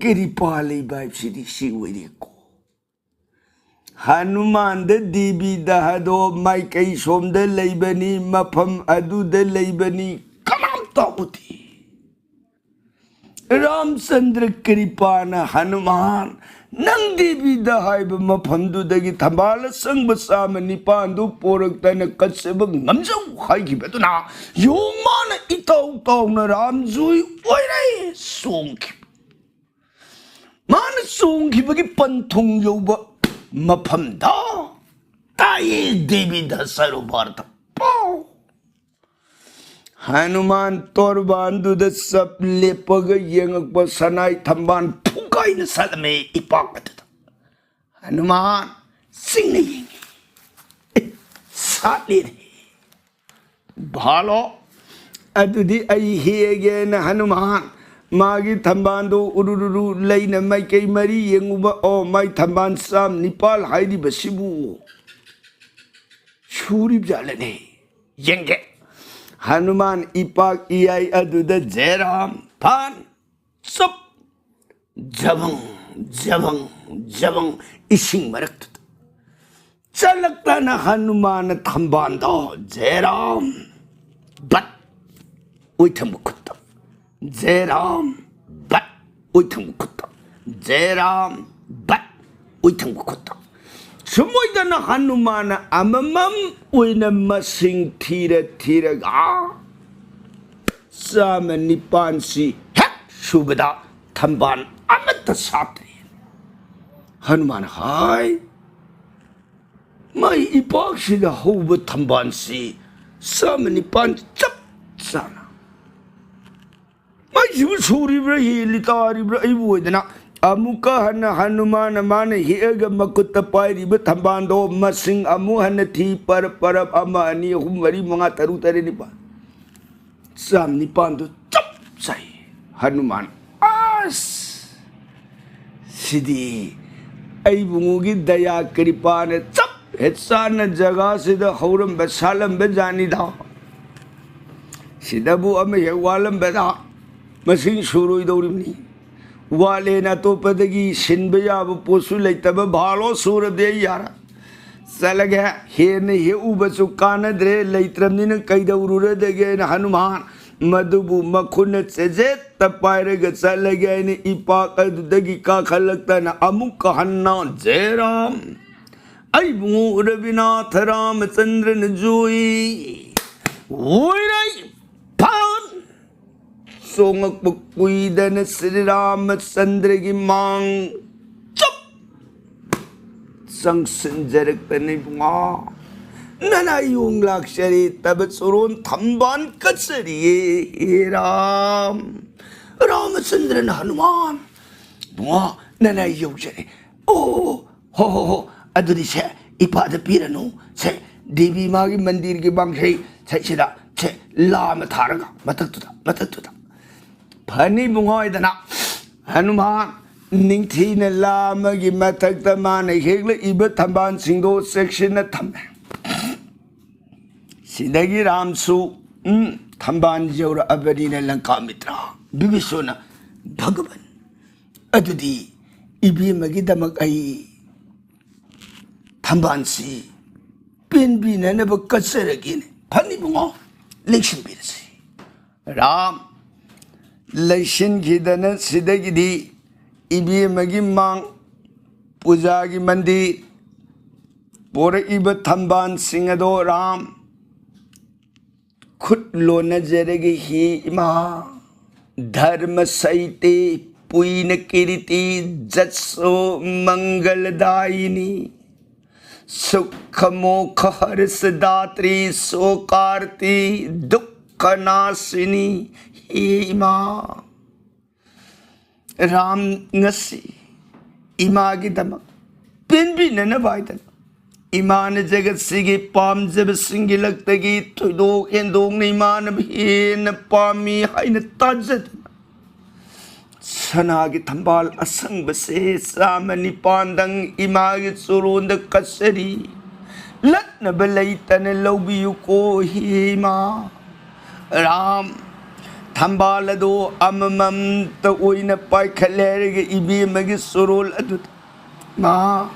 ꯀ꯭ꯔꯤꯄꯥ ꯂꯩꯕ ꯍꯥꯏꯕꯁꯤꯗꯤ ꯁꯤ ꯑꯣꯏꯔꯦꯀꯣ꯫ ꯍꯅꯨꯃꯥꯟꯗ ꯗꯦꯕꯤꯗ ꯍꯥꯏꯗꯣ ꯃꯥꯏꯀꯩ ꯁꯣꯝꯗ ꯂꯩꯕꯅꯤ, ꯃꯐꯝ ꯑꯗꯨꯗ ꯂꯩꯕꯅꯤ, ꯀꯅꯥꯝ ꯇꯥꯛꯎꯗꯦ꯫ ꯔꯥꯝꯆꯟꯗ꯭ꯔ ꯀ꯭ꯔꯤꯄꯥꯅ ꯍꯅꯨꯃꯥꯟ, ꯅꯪ ꯗꯦꯕꯤꯗ ꯍꯥꯏꯕ ꯃꯐꯝꯗꯨꯗꯒꯤ ꯊꯝꯕꯥꯜ ꯑꯁꯪꯕ ꯆꯥꯝꯃ ꯅꯤꯄꯥꯟꯗꯨ ꯄꯣꯔꯛꯇꯅ ꯀꯠꯆꯕ ꯉꯝꯖꯧ ꯍꯥꯏꯈꯤꯕꯗꯨꯅ ꯌꯣꯡ ꯃꯥꯅ ꯏꯇꯥꯎ ꯇꯥꯎꯅ ꯔꯥꯝꯖꯨꯏ ꯑꯣꯏꯔꯦ, ꯆꯣꯡꯈꯤꯕ꯫ ꯃꯥꯅ ꯆꯣꯡꯈꯤꯕꯒꯤ ꯄꯟꯊꯨꯡ ꯌꯧꯕ ꯃꯐꯝꯗ ꯇꯥꯏꯌꯦ ꯗꯦꯕꯤꯗ ꯁꯔꯣꯚꯔꯗ ꯄꯥꯎ꯫ ꯍꯅꯨꯃꯥꯟ ꯇꯣꯔꯕꯥꯟꯗꯨꯗ ꯆꯞ ꯂꯦꯞꯄꯒ ꯌꯦꯡꯉꯛꯄ ꯁꯅꯥꯏ ꯊꯝꯕꯥꯜ ꯐꯨꯒꯥꯏꯅ ꯁꯥꯠꯂꯝꯃꯦ ꯏꯄꯥꯛ ꯑꯗꯨꯗ꯫ ꯍꯅꯨꯃꯥꯟ ꯆꯤꯡꯅ ꯌꯦꯡꯉꯤ꯫ "ꯑꯦ, ꯁꯥꯠꯂꯦꯅꯦ꯫ ꯚꯥꯂꯣ, ꯑꯗꯨꯗꯤ ꯑꯩ ꯍꯦꯛꯑꯒꯦꯅ" ꯍꯅꯨꯃꯥꯟ ꯃꯥꯒꯤ ꯊꯝꯕꯥꯜꯗꯣ ꯎꯔꯨꯔꯨꯔꯨ ꯂꯩꯅ ꯃꯥꯏꯀꯩ ꯃꯔꯤ ꯌꯦꯡꯉꯨꯕ꯫ "ꯑꯣ, ꯃꯥꯏ ꯊꯝꯕꯥꯜ ꯆꯥꯝ ꯅꯤꯄꯥꯜ ꯍꯥꯏꯔꯤꯕꯁꯤꯕꯨ ꯁꯨꯔꯤꯕ ꯖꯥꯠꯂꯅꯦ? ꯌꯦꯡꯒꯦ"꯫ ꯍꯅꯨꯃꯥꯟ ꯏꯄꯥꯛ ꯏꯌꯥꯏ ꯑꯗꯨꯗ ꯖꯦꯔꯥꯝ ꯐꯥꯟ ꯆꯞ ꯖꯕꯪ, ꯖꯕꯪ, ꯖꯕꯪ ꯏꯁꯤꯡ ꯃꯔꯛꯇꯨꯗ ꯆꯠꯂꯛꯇꯅ ꯍꯅꯨꯃꯥꯟꯅ ꯊꯝꯕꯥꯜꯗꯣ ꯖꯦꯔꯥꯝ ꯕꯠ ꯑꯣꯏꯊꯪꯕ ꯈꯨꯠꯇ, ꯖꯦꯔꯥꯝ ꯕꯠ ꯑꯣꯏꯊꯪꯕ ꯈꯨꯠꯇ, ꯖꯦꯔꯥꯝ ꯕꯠ ꯑꯣꯏꯊꯪꯕ ꯈꯨꯠꯇ꯫ ꯁꯨꯝ ꯑꯣꯏꯗꯅ ꯍꯅꯨꯃꯥꯟꯅ ꯑꯃꯃꯝ ꯑꯣꯏꯅ ꯃꯁꯤꯡ ꯊꯤꯔ ꯊꯤꯔꯒ ꯆꯥꯝꯃ ꯅꯤꯄꯥꯟꯁꯤ ꯍꯦꯛ ꯁꯨꯕꯗ ꯊꯝꯕꯥꯜ ꯑꯃꯠꯇ ꯁꯥꯠꯇ꯭ꯔꯦ꯫ ꯍꯅꯨꯃꯥꯟ ꯍꯥꯏ, "ꯃꯥꯏ ꯏꯄꯥꯛꯁꯤꯗ ꯍꯧꯕ ꯊꯝꯕꯥꯜꯁꯤ ꯆꯥꯝꯃ ꯅꯤꯄꯥꯟ ꯆꯞ ꯆꯥꯅ ꯃꯥꯏꯁꯤꯕꯨ ꯁꯨꯔꯤꯕ꯭ꯔꯥ, ꯍꯦꯜꯂꯤ ꯇꯥꯔꯤꯕ꯭ꯔꯥ?" ꯑꯩꯕꯨ ꯑꯣꯏꯗꯅ ꯑꯃꯨꯛꯀ ꯍꯟꯅ ꯍꯅꯨꯃꯥꯟꯅ ꯃꯥꯅ ꯍꯦꯛꯑꯒ ꯃꯈꯨꯠꯇ ꯄꯥꯏꯔꯤꯕ ꯊꯝꯕꯥꯜꯗꯣ ꯃꯁꯤꯡ ꯑꯃꯨꯛ ꯍꯟꯅ ꯊꯤ, ꯄꯔꯞ ꯄꯔꯞ, ꯑꯃ, ꯑꯅꯤ, ꯑꯍꯨꯝ, ꯃꯔꯤ, ꯃꯉꯥ, ꯇꯔꯨꯛ, ꯇꯔꯦꯠ, ꯅꯤꯄꯥꯜ꯫ ꯆꯥꯝ ꯅꯤꯄꯥꯜꯗꯨ ꯆꯞ ꯆꯥꯏ꯫ ꯍꯅꯨꯃꯥꯟ, "ꯑꯁ! ꯁꯤꯗꯤ ꯑꯩ ꯏꯕꯨꯡꯉꯣꯒꯤ ꯗꯌꯥ ꯀ꯭ꯔꯤꯄꯥꯅ ꯆꯞ ꯍꯦꯛ ꯆꯥꯅ ꯖꯒꯥꯁꯤꯗ ꯍꯧꯔꯝꯕ ꯁꯥꯠꯂꯝꯕ ꯖꯥꯠꯅꯤꯗ꯫ ꯁꯤꯗꯕꯨ ꯑꯃ ꯍꯦꯛ ꯋꯥꯠꯂꯝꯕꯗ ꯃꯁꯤꯡ ꯁꯨꯔꯣꯏꯗꯧꯔꯤꯕꯅꯤ꯫ ꯋꯥꯠꯂꯦꯅ ꯑꯇꯣꯞꯄꯗꯒꯤ ꯁꯤꯟꯕ ꯌꯥꯕ ꯄꯣꯠꯁꯨ ꯂꯩꯇꯕ, ꯚꯥꯂꯣ ꯁꯨꯔꯗꯤ ꯑꯩ ꯌꯥꯔꯦ꯫ ꯆꯠꯂꯒꯦ, ꯍꯦꯟꯅ ꯍꯦꯛꯎꯕꯁꯨ ꯀꯥꯟꯅꯗ꯭ꯔꯦ, ꯂꯩꯇ꯭ꯔꯕꯅꯤꯅ ꯀꯩꯗꯧꯔꯨꯔꯗꯒꯦꯅ ꯍꯅꯨꯃꯥꯟ ꯃꯗꯨꯕꯨ ꯃꯈꯨꯠꯅ ꯆꯦꯖꯦꯠꯇ ꯄꯥꯏꯔꯒ ꯆꯠꯂꯒꯦ ꯍꯥꯏꯅ ꯏꯄꯥꯛ ꯑꯗꯨꯗꯒꯤ ꯀꯥꯈꯠꯂꯛꯇꯅ ꯑꯃꯨꯛꯀ ꯍꯟꯅ ꯖꯦꯔꯥꯝ, ꯑꯩ ꯏꯕꯨꯡꯉꯣ ꯔꯕꯤꯅꯥꯊ ꯔꯥꯃꯆꯟꯗ꯭ꯔꯅ ꯖꯣꯏ ꯑꯣꯏꯔꯩ ꯐꯥꯟ ꯆꯣꯉꯛꯄ ꯀꯨꯏꯗꯅ ꯁ꯭ꯔꯤ ꯔꯥꯃꯆꯟꯗ꯭ꯔꯒꯤ ꯃꯥꯡ ꯆꯞ ꯆꯪꯁꯤꯟꯖꯔꯛꯇꯅ ꯏꯕꯨꯡꯉꯣ ꯅꯅꯥꯏ ꯌꯣꯡ ꯂꯥꯛꯆꯔꯦ, ꯇꯕ ꯆꯣꯔꯣꯟ ꯊꯝꯕꯥꯟ ꯀꯠꯆꯔꯤꯌꯦ꯫ ꯍꯦ ꯔꯥꯝ, ꯔꯥꯃꯆꯟꯗ꯭ꯔꯅ ꯍꯅꯨꯃꯥꯟ, ꯏꯕꯨꯡꯉꯣ ꯅꯅꯥꯏ ꯌꯧꯖꯔꯦ꯫ ꯑꯣ, ꯍꯣ ꯍꯣ ꯍꯣ, ꯑꯗꯨꯗꯤ ꯁꯦ ꯏꯄꯥꯗ ꯄꯤꯔꯅꯨ꯫ ꯁꯦ ꯗꯦꯕꯤ ꯃꯥꯒꯤ ꯃꯟꯗꯤꯔꯒꯤ ꯃꯥꯡꯁꯩ ꯁꯦ ꯁꯤꯗ ꯁꯦ ꯂꯥ ꯑꯃ ꯊꯥꯔꯒ ꯃꯊꯛꯇꯨꯗ, ꯃꯊꯛꯇꯨꯗ ꯐꯅꯤ ꯏꯕꯨꯡꯉꯣ ꯍꯥꯏꯗꯅ ꯍꯅꯨꯃꯥꯟ ꯅꯤꯡꯊꯤꯅ ꯂꯥ ꯑꯃꯒꯤ ꯃꯊꯛꯇ ꯃꯥꯅ ꯍꯦꯛꯂꯛꯏꯕ ꯊꯝꯕꯥꯜꯁꯤꯡꯗꯣ ꯆꯦꯛꯁꯤꯟꯅ ꯊꯝꯃꯦ꯫ ꯁꯤꯗꯒꯤ ꯔꯥꯝꯁꯨ, ꯎꯝ, ꯊꯝꯕꯥꯜ ꯌꯧꯔꯛꯑꯕꯅꯤꯅ ꯂꯪꯀꯥ ꯃꯤꯇ꯭ꯔ ꯕꯤꯚꯤꯁꯣꯅ, "ꯚꯒꯕꯟ, ꯑꯗꯨꯗꯤ ꯏꯕꯦꯝꯃꯒꯤꯗꯃꯛ ꯑꯩ ꯊꯝꯕꯥꯜꯁꯤ ꯄꯦꯟꯕꯤꯅꯅꯕ ꯀꯠꯆꯔꯒꯦꯅꯦ꯫ ꯐꯅꯤ ꯏꯕꯨꯡꯉꯣ, ꯂꯦꯡꯁꯤꯟꯕꯤꯔꯁꯤ꯫" ꯔꯥꯝ ꯂꯩꯁꯤꯟꯈꯤꯗꯅ ꯁꯤꯗꯒꯤꯗꯤ ꯏꯕꯦꯝꯃꯒꯤ ꯃꯥꯡ, ꯄꯨꯖꯥꯒꯤ ꯃꯟꯗꯤꯔ, ꯄꯣꯔꯛꯏꯕ ꯊꯝꯕꯥꯜꯁꯤꯡ ꯑꯗꯣ ꯔꯥꯝ ꯈꯨꯠ ꯂꯣꯟꯅꯖꯔꯒ, ꯍꯦ ꯏꯃꯥ, ꯙꯔꯃ ꯁꯩꯇꯦ ꯄꯨꯏꯅ ꯀꯤꯔꯤꯇꯤ ꯖꯠꯁꯣ ꯃꯪꯒꯂꯗꯥꯌꯤꯅꯤ ꯁꯨꯈ ꯃꯣꯈ ꯍꯔꯁ ꯗꯥꯇ꯭ꯔꯤ ꯁꯣꯀꯥꯔꯇꯤ ꯗꯨꯈ ꯅꯥꯁꯤꯅꯤ꯫ ꯍꯦ ꯏꯃꯥ, ꯔꯥꯝ, ꯉꯁꯤ ꯏꯃꯥꯒꯤꯗꯃꯛ ꯄꯦꯟꯕꯤꯅꯅꯕ ꯍꯥꯏꯗꯅ ꯏꯃꯥꯅ ꯖꯒꯠꯁꯤꯒꯤ ꯄꯥꯝꯖꯕꯁꯤꯡꯒꯤ ꯂꯛꯇꯒꯤ ꯊꯣꯏꯗꯣꯛ ꯍꯦꯟꯗꯣꯛꯅ ꯏꯃꯥꯅ ꯍꯦꯟꯅ ꯄꯥꯝꯃꯤ ꯍꯥꯏꯅ ꯇꯥꯖꯗꯅ ꯁꯅꯥꯒꯤ ꯊꯝꯕꯥꯜ ꯑꯁꯪꯕꯁꯦ ꯆꯥꯝꯃ ꯅꯤꯄꯥꯟꯗꯪ ꯏꯃꯥꯒꯤ ꯆꯨꯔꯣꯟꯗ ꯀꯠꯆꯔꯤ꯫ ꯂꯠꯅꯕ ꯂꯩꯇꯅ ꯂꯧꯕꯤꯌꯨꯀꯣ ꯍꯦ ꯏꯃꯥ꯫ ꯔꯥꯝ, ꯊꯝꯕꯥꯜ ꯑꯗꯣ ꯑꯃꯃꯝꯇ ꯑꯣꯏꯅ ꯄꯥꯏꯈꯠꯂꯦ ꯍꯥꯏꯔꯒ ꯏꯕꯦꯝꯃꯒꯤ ꯆꯨꯔꯣꯜ ꯑꯗꯨꯗ ꯃꯥ,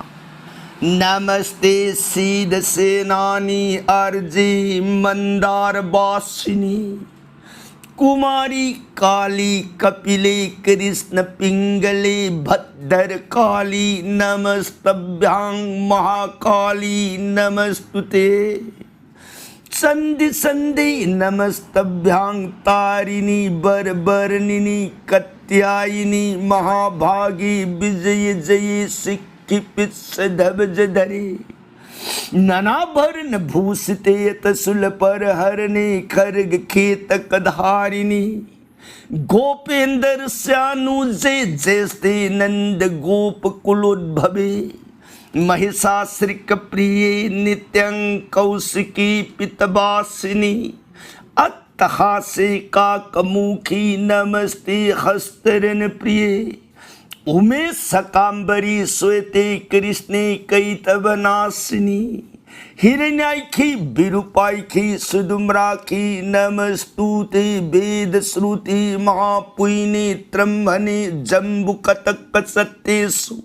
नमस्ते शीतसेनानी अर्जे मन्दारवासिनी। कुमारी काली कपिले कृष्ण पिंगले भद्रकाली नमस्तभ्यां महाकाली नमस्तुते। चंडी चंडी नमस्तभ्यां तारिणी बरबरनिनी कत्यायिनी महाभागी विजय जये सिक्खी पित्स ध्वज धरे। ननाभरण भूषिते अतशूल पर हरणे खड्ग खेटक धारिणी। गोपेंद्र स्यानुजे जैस्ते नंद गोप कुलोद्भवे। महिषासुरिक प्रिये नित्यं कौशिकी पितवासिनी। अट्टहासे काकमुखी नमस्ते हस्तरन प्रिये। उमे सकांबरी श्वेते कृष्णे कैतवनासिनी। हिरण्याइखी विरूपाइखी सुदुम्राखी नमस्तुते वेद श्रुति महापुइने त्रम्भने जम्बुकटक सत्तेषु।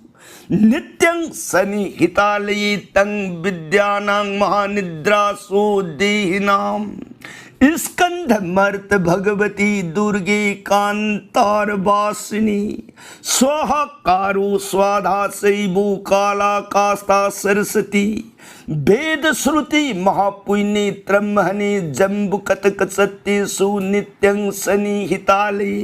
नित्यं सन्निहितालये तं विद्यानां महानिद्रासो देहिनां। स्कंध मर्त भगवती दुर्गे कांतारवासिनी। स्वाहाकारो स्वाधा शैवो काला काष्ठा सरस्वती। वेद श्रुति महापुइने त्रम्हने जम्बुकटक सत्तेषु नित्यं सन्निहितालये।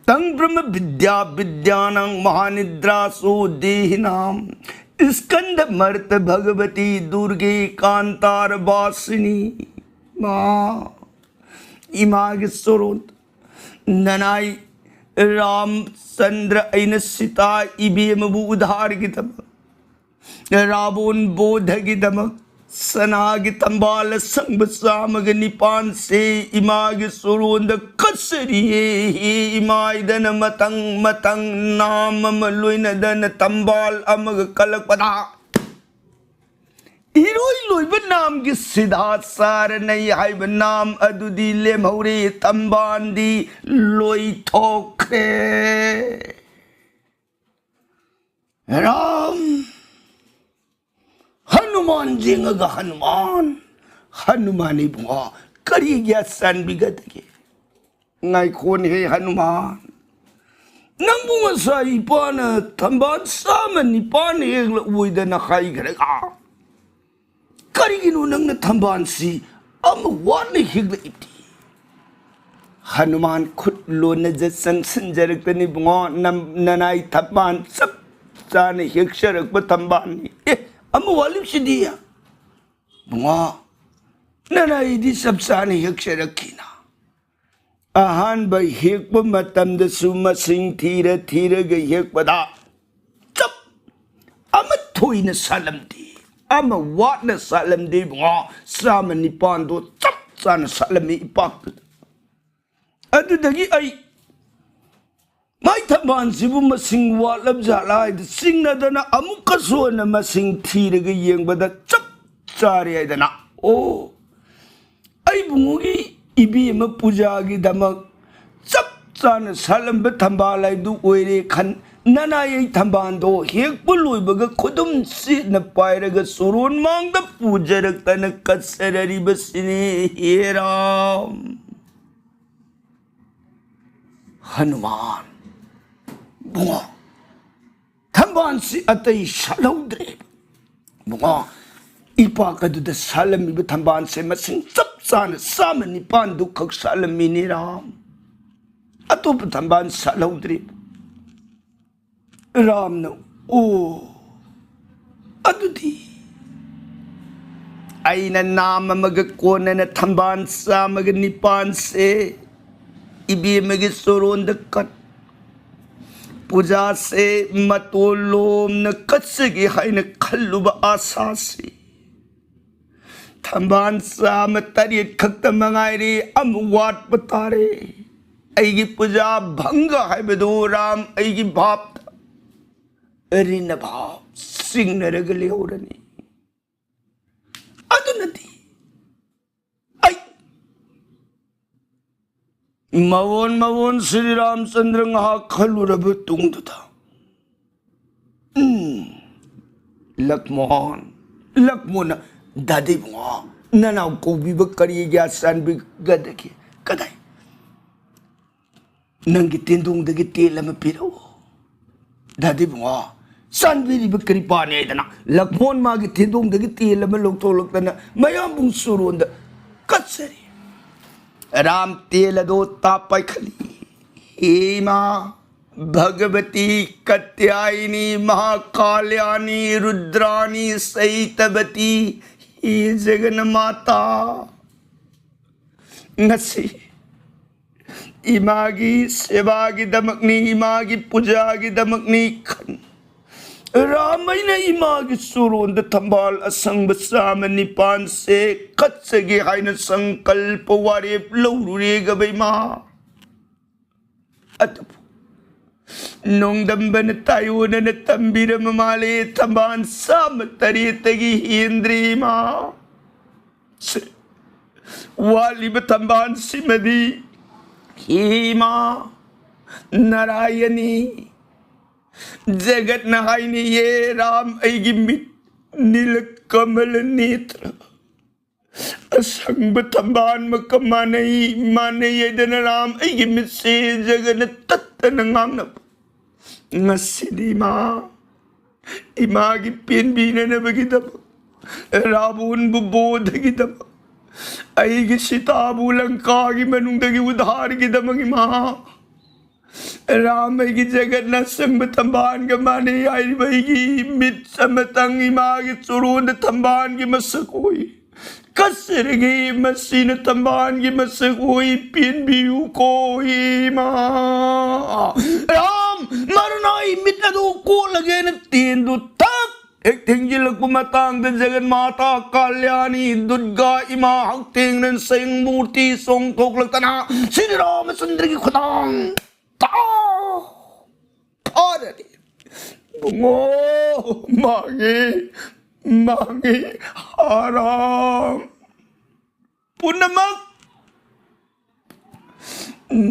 तं ब्रह्म विद्या विद्यानां महानिद्रासो देहिनां। स्कंध मर्त भगवती दुर्गे कांतारवासिनी। मा, ꯏꯃꯥꯒꯤ ꯆꯣꯔꯣꯟ, ꯅꯅꯥꯏ ꯔꯥꯝꯆꯟꯗ꯭ꯔ ꯑꯩꯅ ꯁꯤꯇꯥ ꯏꯕꯦꯝꯃꯕꯨ ꯎꯙꯥꯔꯒꯤꯗꯃꯛ, ꯔꯥꯕꯣꯟ ꯕꯣꯙꯒꯤꯗꯃꯛ ꯁꯅꯥꯒꯤ ꯊꯝꯕꯥꯜ ꯑꯁꯪꯕ ꯆꯥꯝꯃꯒ ꯅꯤꯄꯥꯟꯁꯦ ꯏꯃꯥꯒꯤ ꯁꯣꯔꯣꯟꯗ ꯀꯠꯆꯔꯤꯌꯦ꯫ ꯍꯦ ꯏꯃꯥꯏꯗꯅ ꯃꯇꯪ ꯃꯇꯪ ꯅꯥꯝ ꯑꯃ ꯂꯣꯏꯅꯗꯅ ꯊꯝꯕꯥꯜ ꯑꯃꯒ ꯀꯠꯂꯛꯄꯗ, ꯏꯔꯣꯏ ꯂꯣꯏꯕ ꯅꯥꯝꯒꯤ ꯁꯤꯗꯥ ꯆꯥꯔꯅꯩ ꯍꯥꯏꯕ ꯅꯥꯝ ꯑꯗꯨꯗꯤ ꯂꯦꯝꯍꯧꯔꯦ, ꯊꯝꯕꯥꯜꯗꯤ ꯂꯣꯏꯊꯣꯛꯈ꯭ꯔꯦ꯫ ꯔꯥꯝ, ꯍꯅꯨꯃꯥꯟ ꯌꯦꯡꯉꯒ ꯍꯅꯨꯃꯥꯟ, ꯍꯅꯨꯃꯥꯟ ꯏꯕꯨꯡꯉꯣ, ꯀꯔꯤꯒꯤ ꯆꯥꯟꯕꯤꯒꯗꯒꯦ? ꯉꯥꯏꯈꯣꯅꯦꯍꯦ ꯍꯅꯨꯃꯥꯟ, ꯅꯪꯕꯨ ꯉꯁꯥꯏ ꯏꯄꯥꯅ ꯊꯝꯕꯥꯜ ꯆꯥꯝꯃ ꯅꯤꯄꯥꯟ ꯍꯦꯛꯂꯛꯑꯣꯏꯗꯅ ꯍꯥꯏꯈ꯭ꯔꯒ, ꯀꯔꯤꯒꯤꯅꯣ ꯅꯪꯅ ꯊꯝꯕꯥꯜꯁꯤ ꯑꯃ ꯋꯥꯠꯅ ꯍꯦꯛꯂꯛꯏꯕꯗꯤ? ꯍꯅꯨꯃꯥꯟ ꯈꯨꯠ ꯂꯣꯟꯅꯖ ꯆꯪꯁꯤꯟꯖꯔꯛꯇꯅ, ꯏꯕꯨꯡꯉꯣ, ꯅꯝ-, ꯅꯅꯥꯏ ꯊꯝꯕꯥꯜ ꯆꯞ ꯆꯥꯅ ꯍꯦꯛꯆꯔꯛꯄ ꯊꯝꯕꯥꯜꯅꯤ꯫ ꯑꯦ, ꯑꯃ ꯋꯥꯠꯂꯤꯕꯁꯤꯗꯤ? ꯏꯕꯨꯡꯉꯣ, ꯅꯅꯥꯏꯗꯤ ꯆꯞ ꯆꯥꯅ ꯍꯦꯛꯆꯔꯛꯈꯤꯅ꯫ ꯑꯍꯥꯟꯕ ꯍꯦꯛꯄ ꯃꯇꯝꯗꯁꯨ ꯃꯁꯤꯡ ꯊꯤꯔ ꯊꯤꯔꯒ ꯍꯦꯛꯄꯗ ꯆꯞ ꯑꯃ ꯊꯣꯏꯅ ꯁꯥꯠꯂꯝꯗꯦ, ꯑꯃ ꯋꯥꯠꯅ ꯁꯥꯠꯂꯝꯗꯦ ꯏꯕꯨꯡꯉꯣ, ꯆꯥꯝꯃ ꯅꯤꯄꯥꯟꯗꯣ ꯆꯞ ꯆꯥꯅ ꯁꯥꯠꯂꯝꯃꯤ ꯏꯄꯥꯛꯇꯨꯗ꯫ ꯑꯗꯨꯗꯒꯤ ꯑꯩ ꯃꯥꯏ ꯊꯝꯕꯥꯜꯁꯤꯕꯨ ꯃꯁꯤꯡ ꯋꯥꯠꯂꯕ ꯖꯥꯠꯂꯥ ꯍꯥꯏꯗ ꯆꯤꯡꯅꯗꯅ ꯑꯃꯨꯛꯀꯁꯨ ꯍꯟꯅ ꯃꯁꯤꯡ ꯊꯤꯔꯒ ꯌꯦꯡꯕꯗ ꯆꯞ ꯆꯥꯔꯦ ꯍꯥꯏꯗꯅ꯫ ꯑꯣ, ꯑꯩ ꯏꯕꯨꯡꯉꯣꯒꯤ ꯏꯕꯦꯝꯃ ꯄꯨꯖꯥꯒꯤꯗꯃꯛ ꯆꯞ ꯆꯥꯅ ꯁꯥꯠꯂꯝꯕ ꯊꯝꯕꯥꯜ ꯍꯥꯏꯕꯗꯨ ꯑꯣꯏꯔꯦ ꯈꯟ, ꯅꯅꯥꯏ ꯑꯩ ꯊꯝꯕꯥꯜꯗꯣ ꯍꯦꯛꯄ ꯂꯣꯏꯕꯒ ꯈꯨꯗꯨꯝ ꯆꯦꯠꯅ ꯄꯥꯏꯔꯒ ꯁꯣꯔꯣꯟ ꯃꯥꯡꯗ ꯄꯨꯖꯔꯛꯇꯅ ꯀꯠꯆꯔꯔꯤꯕꯁꯤꯅꯤ ꯍꯦ ꯔꯥꯝ꯫ ꯍꯅꯨꯃꯥꯟ, ꯕꯨꯡꯉꯣ, ꯊꯝꯕꯥꯜꯁꯤ ꯑꯇꯩ ꯁꯥꯠꯍꯧꯗ꯭ꯔꯦ꯫ ꯕꯨꯡꯉꯣ, ꯏꯄꯥꯛ ꯑꯗꯨꯗ ꯁꯥꯠꯂꯝꯃꯤꯕ ꯊꯝꯕꯥꯜꯁꯦ ꯃꯁꯤꯡ ꯆꯞ ꯆꯥꯅ ꯆꯥꯝꯃ ꯅꯤꯄꯥꯟꯗꯨ ꯈꯛ ꯁꯥꯠꯂꯝꯃꯤꯅꯤ ꯔꯥꯝ꯫ ꯑꯇꯣꯞꯄ ꯊꯝꯕꯥꯜ ꯁꯥꯠꯍꯧꯗ꯭ꯔꯦ꯫ ꯔꯥꯝꯅ, "ꯑꯣ, ꯑꯗꯨꯗꯤ ꯑꯩꯅ ꯅꯥꯝ ꯑꯃꯒ ꯀꯣꯟꯅꯅ ꯊꯝꯕꯥꯜ ꯆꯥꯝꯃꯒ ꯅꯤꯄꯥꯟꯁꯦ ꯏꯕꯦꯝꯃꯒꯤ ꯆꯣꯔꯣꯟꯗ ꯀꯠ-, ꯄꯨꯖꯥꯁꯦ ꯃꯇꯣꯟ ꯂꯣꯝꯅ ꯀꯠꯆꯒꯦ ꯍꯥꯏꯅ ꯈꯜꯂꯨꯕ ꯑꯥꯁꯥꯁꯤ ꯊꯝꯕꯥꯜ ꯆꯥꯝꯃ ꯇꯔꯦꯠ ꯈꯛꯇ ꯃꯉꯥꯏꯔꯦ, ꯑꯃ ꯋꯥꯠꯄ ꯇꯥꯔꯦ꯫ ꯑꯩꯒꯤ ꯄꯨꯖꯥ ꯚꯪꯒ ꯍꯥꯏꯕꯗꯨ ꯔꯥꯝ ꯑꯩꯒꯤ ꯚꯥꯞꯇ ꯔꯤꯅ ꯚꯥꯞ ꯁꯤꯡꯅꯔꯒ ꯂꯩꯍꯧꯔꯅꯤ꯫ ꯑꯗꯨꯅꯗꯤ ꯑꯩ ꯃꯋꯣꯟ ꯃꯋꯣꯟ ꯁ꯭ꯔꯤ ꯔꯥꯝꯆꯟꯗ꯭ꯔ ꯉꯥꯏꯍꯥꯛ ꯈꯜꯂꯨꯔꯕ ꯇꯨꯡꯗꯨꯗ, "ꯎꯝ, ꯂꯛꯃꯣꯍꯟ, ꯂꯛꯃꯣꯍꯟ, ꯗꯥꯗꯤ ꯏꯕꯨꯡꯉꯣ, ꯅꯅꯥꯎ ꯀꯧꯕꯤꯕ ꯀꯔꯤꯒꯤ ꯆꯥꯟꯕꯤꯒꯗꯒꯦ? ꯀꯗꯥꯏ? ꯅꯪꯒꯤ ꯇꯦꯟꯗꯣꯡꯗꯒꯤ ꯇꯦꯜ ꯑꯃ ꯄꯤꯔꯛꯎ꯫ ꯗꯥꯗꯤ ꯏꯕꯨꯡꯉꯣ, ꯆꯥꯟꯕꯤꯔꯤꯕ ꯀ꯭ꯔꯤꯄꯥꯅꯤ" ꯍꯥꯏꯗꯅ ꯂꯛꯃꯣꯍꯟ ꯃꯥꯒꯤ ꯇꯦꯟꯗꯣꯡꯗꯒꯤ ꯇꯦꯜ ꯑꯃ ꯂꯧꯊꯣꯛꯂꯛꯇꯅ ꯃꯌꯥꯝꯕꯨꯡ ꯆꯨꯔꯣꯟꯗ ꯀꯠꯆꯔꯤ꯫ ꯔꯥꯝ ꯇꯦꯜ ꯑꯗꯣ ꯇꯥꯞ ꯄꯥꯏꯈꯠꯂꯤ꯫ "ꯍꯦ ꯏꯃꯥ ꯚꯒꯕꯇꯤ, ꯀꯠꯌꯥꯌꯤꯅꯤ, ꯃꯍꯥꯀꯥꯂ꯭ꯌꯥꯅꯤ, ꯔꯨꯗ꯭ꯔꯥꯅꯤ, ꯁꯩꯇꯕꯇꯤ, ꯍꯦ ꯖꯒꯟ ꯃꯥꯇꯥ, ꯉꯁꯤ ꯏꯃꯥꯒꯤ ꯁꯦꯕꯥꯒꯤꯗꯃꯛꯅꯤ, ꯏꯃꯥꯒꯤ ꯄꯨꯖꯥꯒꯤꯗꯃꯛꯅꯤ ꯈꯟ ꯔꯥꯃꯩꯅ ꯏꯃꯥꯒꯤ ꯆꯨꯔꯣꯟꯗ ꯊꯝꯕꯥꯜ ꯑꯁꯪꯕ ꯆꯥꯝꯃ ꯅꯤꯄꯥꯟꯁꯦ ꯀꯠꯆꯒꯦ ꯍꯥꯏꯅ ꯁꯪꯀꯜꯄ ꯋꯥꯔꯦꯞ ꯂꯧꯔꯨꯔꯦ ꯒꯕꯩꯃꯥ꯫ ꯑꯗꯨꯕꯨ ꯅꯣꯡꯗꯝꯕꯅ ꯇꯥꯏꯑꯣꯟꯅꯅ ꯇꯝꯕꯤꯔꯝꯕ ꯃꯥꯜꯂꯦ, ꯊꯝꯕꯥꯜ ꯆꯥꯝꯃ ꯇꯔꯦꯠꯇꯒꯤ ꯍꯦꯟꯗ꯭ꯔꯦ ꯏꯃꯥ꯫ ꯁꯦ, ꯋꯥꯠꯂꯤꯕ ꯊꯝꯕꯥꯜꯁꯤꯃꯗꯤ ꯍꯦ ꯏꯃꯥ ꯅꯥꯔꯥꯌꯅꯤ, ꯖꯒꯠꯅ ꯍꯥꯏꯅꯤꯌꯦ ꯔꯥꯝ ꯑꯩꯒꯤ ꯃꯤꯠ ꯅꯤꯂ ꯀꯃꯂ ꯅꯦꯇ꯭ꯔ꯫ ꯑꯁꯪꯕ ꯊꯝꯕꯥꯜꯃꯛꯀ ꯃꯥꯟꯅꯩ, ꯃꯥꯟꯅꯩ ꯍꯥꯏꯗꯅ ꯔꯥꯝ ꯑꯩꯒꯤ ꯃꯤꯠꯁꯦ ꯖꯒꯠꯅ ꯇꯠꯇꯅ ꯉꯥꯡꯅꯕ꯫ ꯉꯁꯤꯗꯤ ꯏꯃꯥ, ꯏꯃꯥꯒꯤ ꯄꯦꯟꯕꯤꯅꯅꯕꯒꯤꯗꯃꯛ, ꯔꯥꯕꯣꯟꯕꯨ ꯕꯣꯙꯒꯤꯗꯃꯛ, ꯑꯩꯒꯤ ꯁꯤꯇꯥꯕꯨ ꯂꯪꯀꯥꯒꯤ ꯃꯅꯨꯡꯗꯒꯤ ꯎꯗꯥꯔꯒꯤꯗꯃꯛ ꯏꯃꯥ, ꯔꯥꯝ ꯑꯩꯒꯤ ꯖꯒꯠꯅ ꯑꯁꯪꯕ ꯊꯝꯕꯥꯜꯒ ꯃꯥꯟꯅꯩ ꯍꯥꯏꯔꯤꯕ ꯑꯩꯒꯤ ꯃꯤꯠ ꯑꯃꯇꯪ ꯏꯃꯥꯒꯤ ꯆꯨꯔꯣꯟꯗ ꯊꯝꯕꯥꯜꯒꯤ ꯃꯁꯛ ꯑꯣꯏ꯫ ꯀꯠꯆꯔꯒꯦ ꯃꯁꯤꯅ ꯊꯝꯕꯥꯜꯒꯤ ꯃꯁꯛ ꯑꯣꯏ, ꯄꯦꯟꯕꯤꯌꯨꯀꯣ ꯏꯃꯥ꯫ ꯔꯥꯝ, ꯃꯥ ꯑꯗꯨ ꯀꯣꯠꯂꯒꯦꯅ ꯇꯦꯟꯗꯨ ꯊꯛ ꯍꯦꯛ ꯊꯤꯡꯖꯤꯜꯂꯛꯄ ꯃꯇꯥꯡꯗ ꯖꯒꯟ ꯃꯥꯇꯥ ꯀꯥꯂ꯭ꯌꯥꯅꯤ ꯗꯨꯔꯒꯥ ꯏꯃꯥ ꯍꯛꯊꯦꯡꯅꯅ ꯁꯌꯪ ꯃꯨꯔꯇꯤ ꯆꯣꯡꯊꯣꯛꯂꯛꯇꯅ ꯁ꯭ꯔꯤ ꯔꯥꯃꯆꯟꯗ꯭ꯔꯒꯤ ꯈꯨꯗꯥꯡ ꯇꯥ ꯐꯥꯔꯅꯤ꯫ ꯕꯨꯡꯉꯣ, ꯃꯥꯡꯉꯤ, ꯃꯥꯡꯉꯤ, ꯍꯔꯥꯝ꯫ ꯄꯨꯝꯅꯃꯛ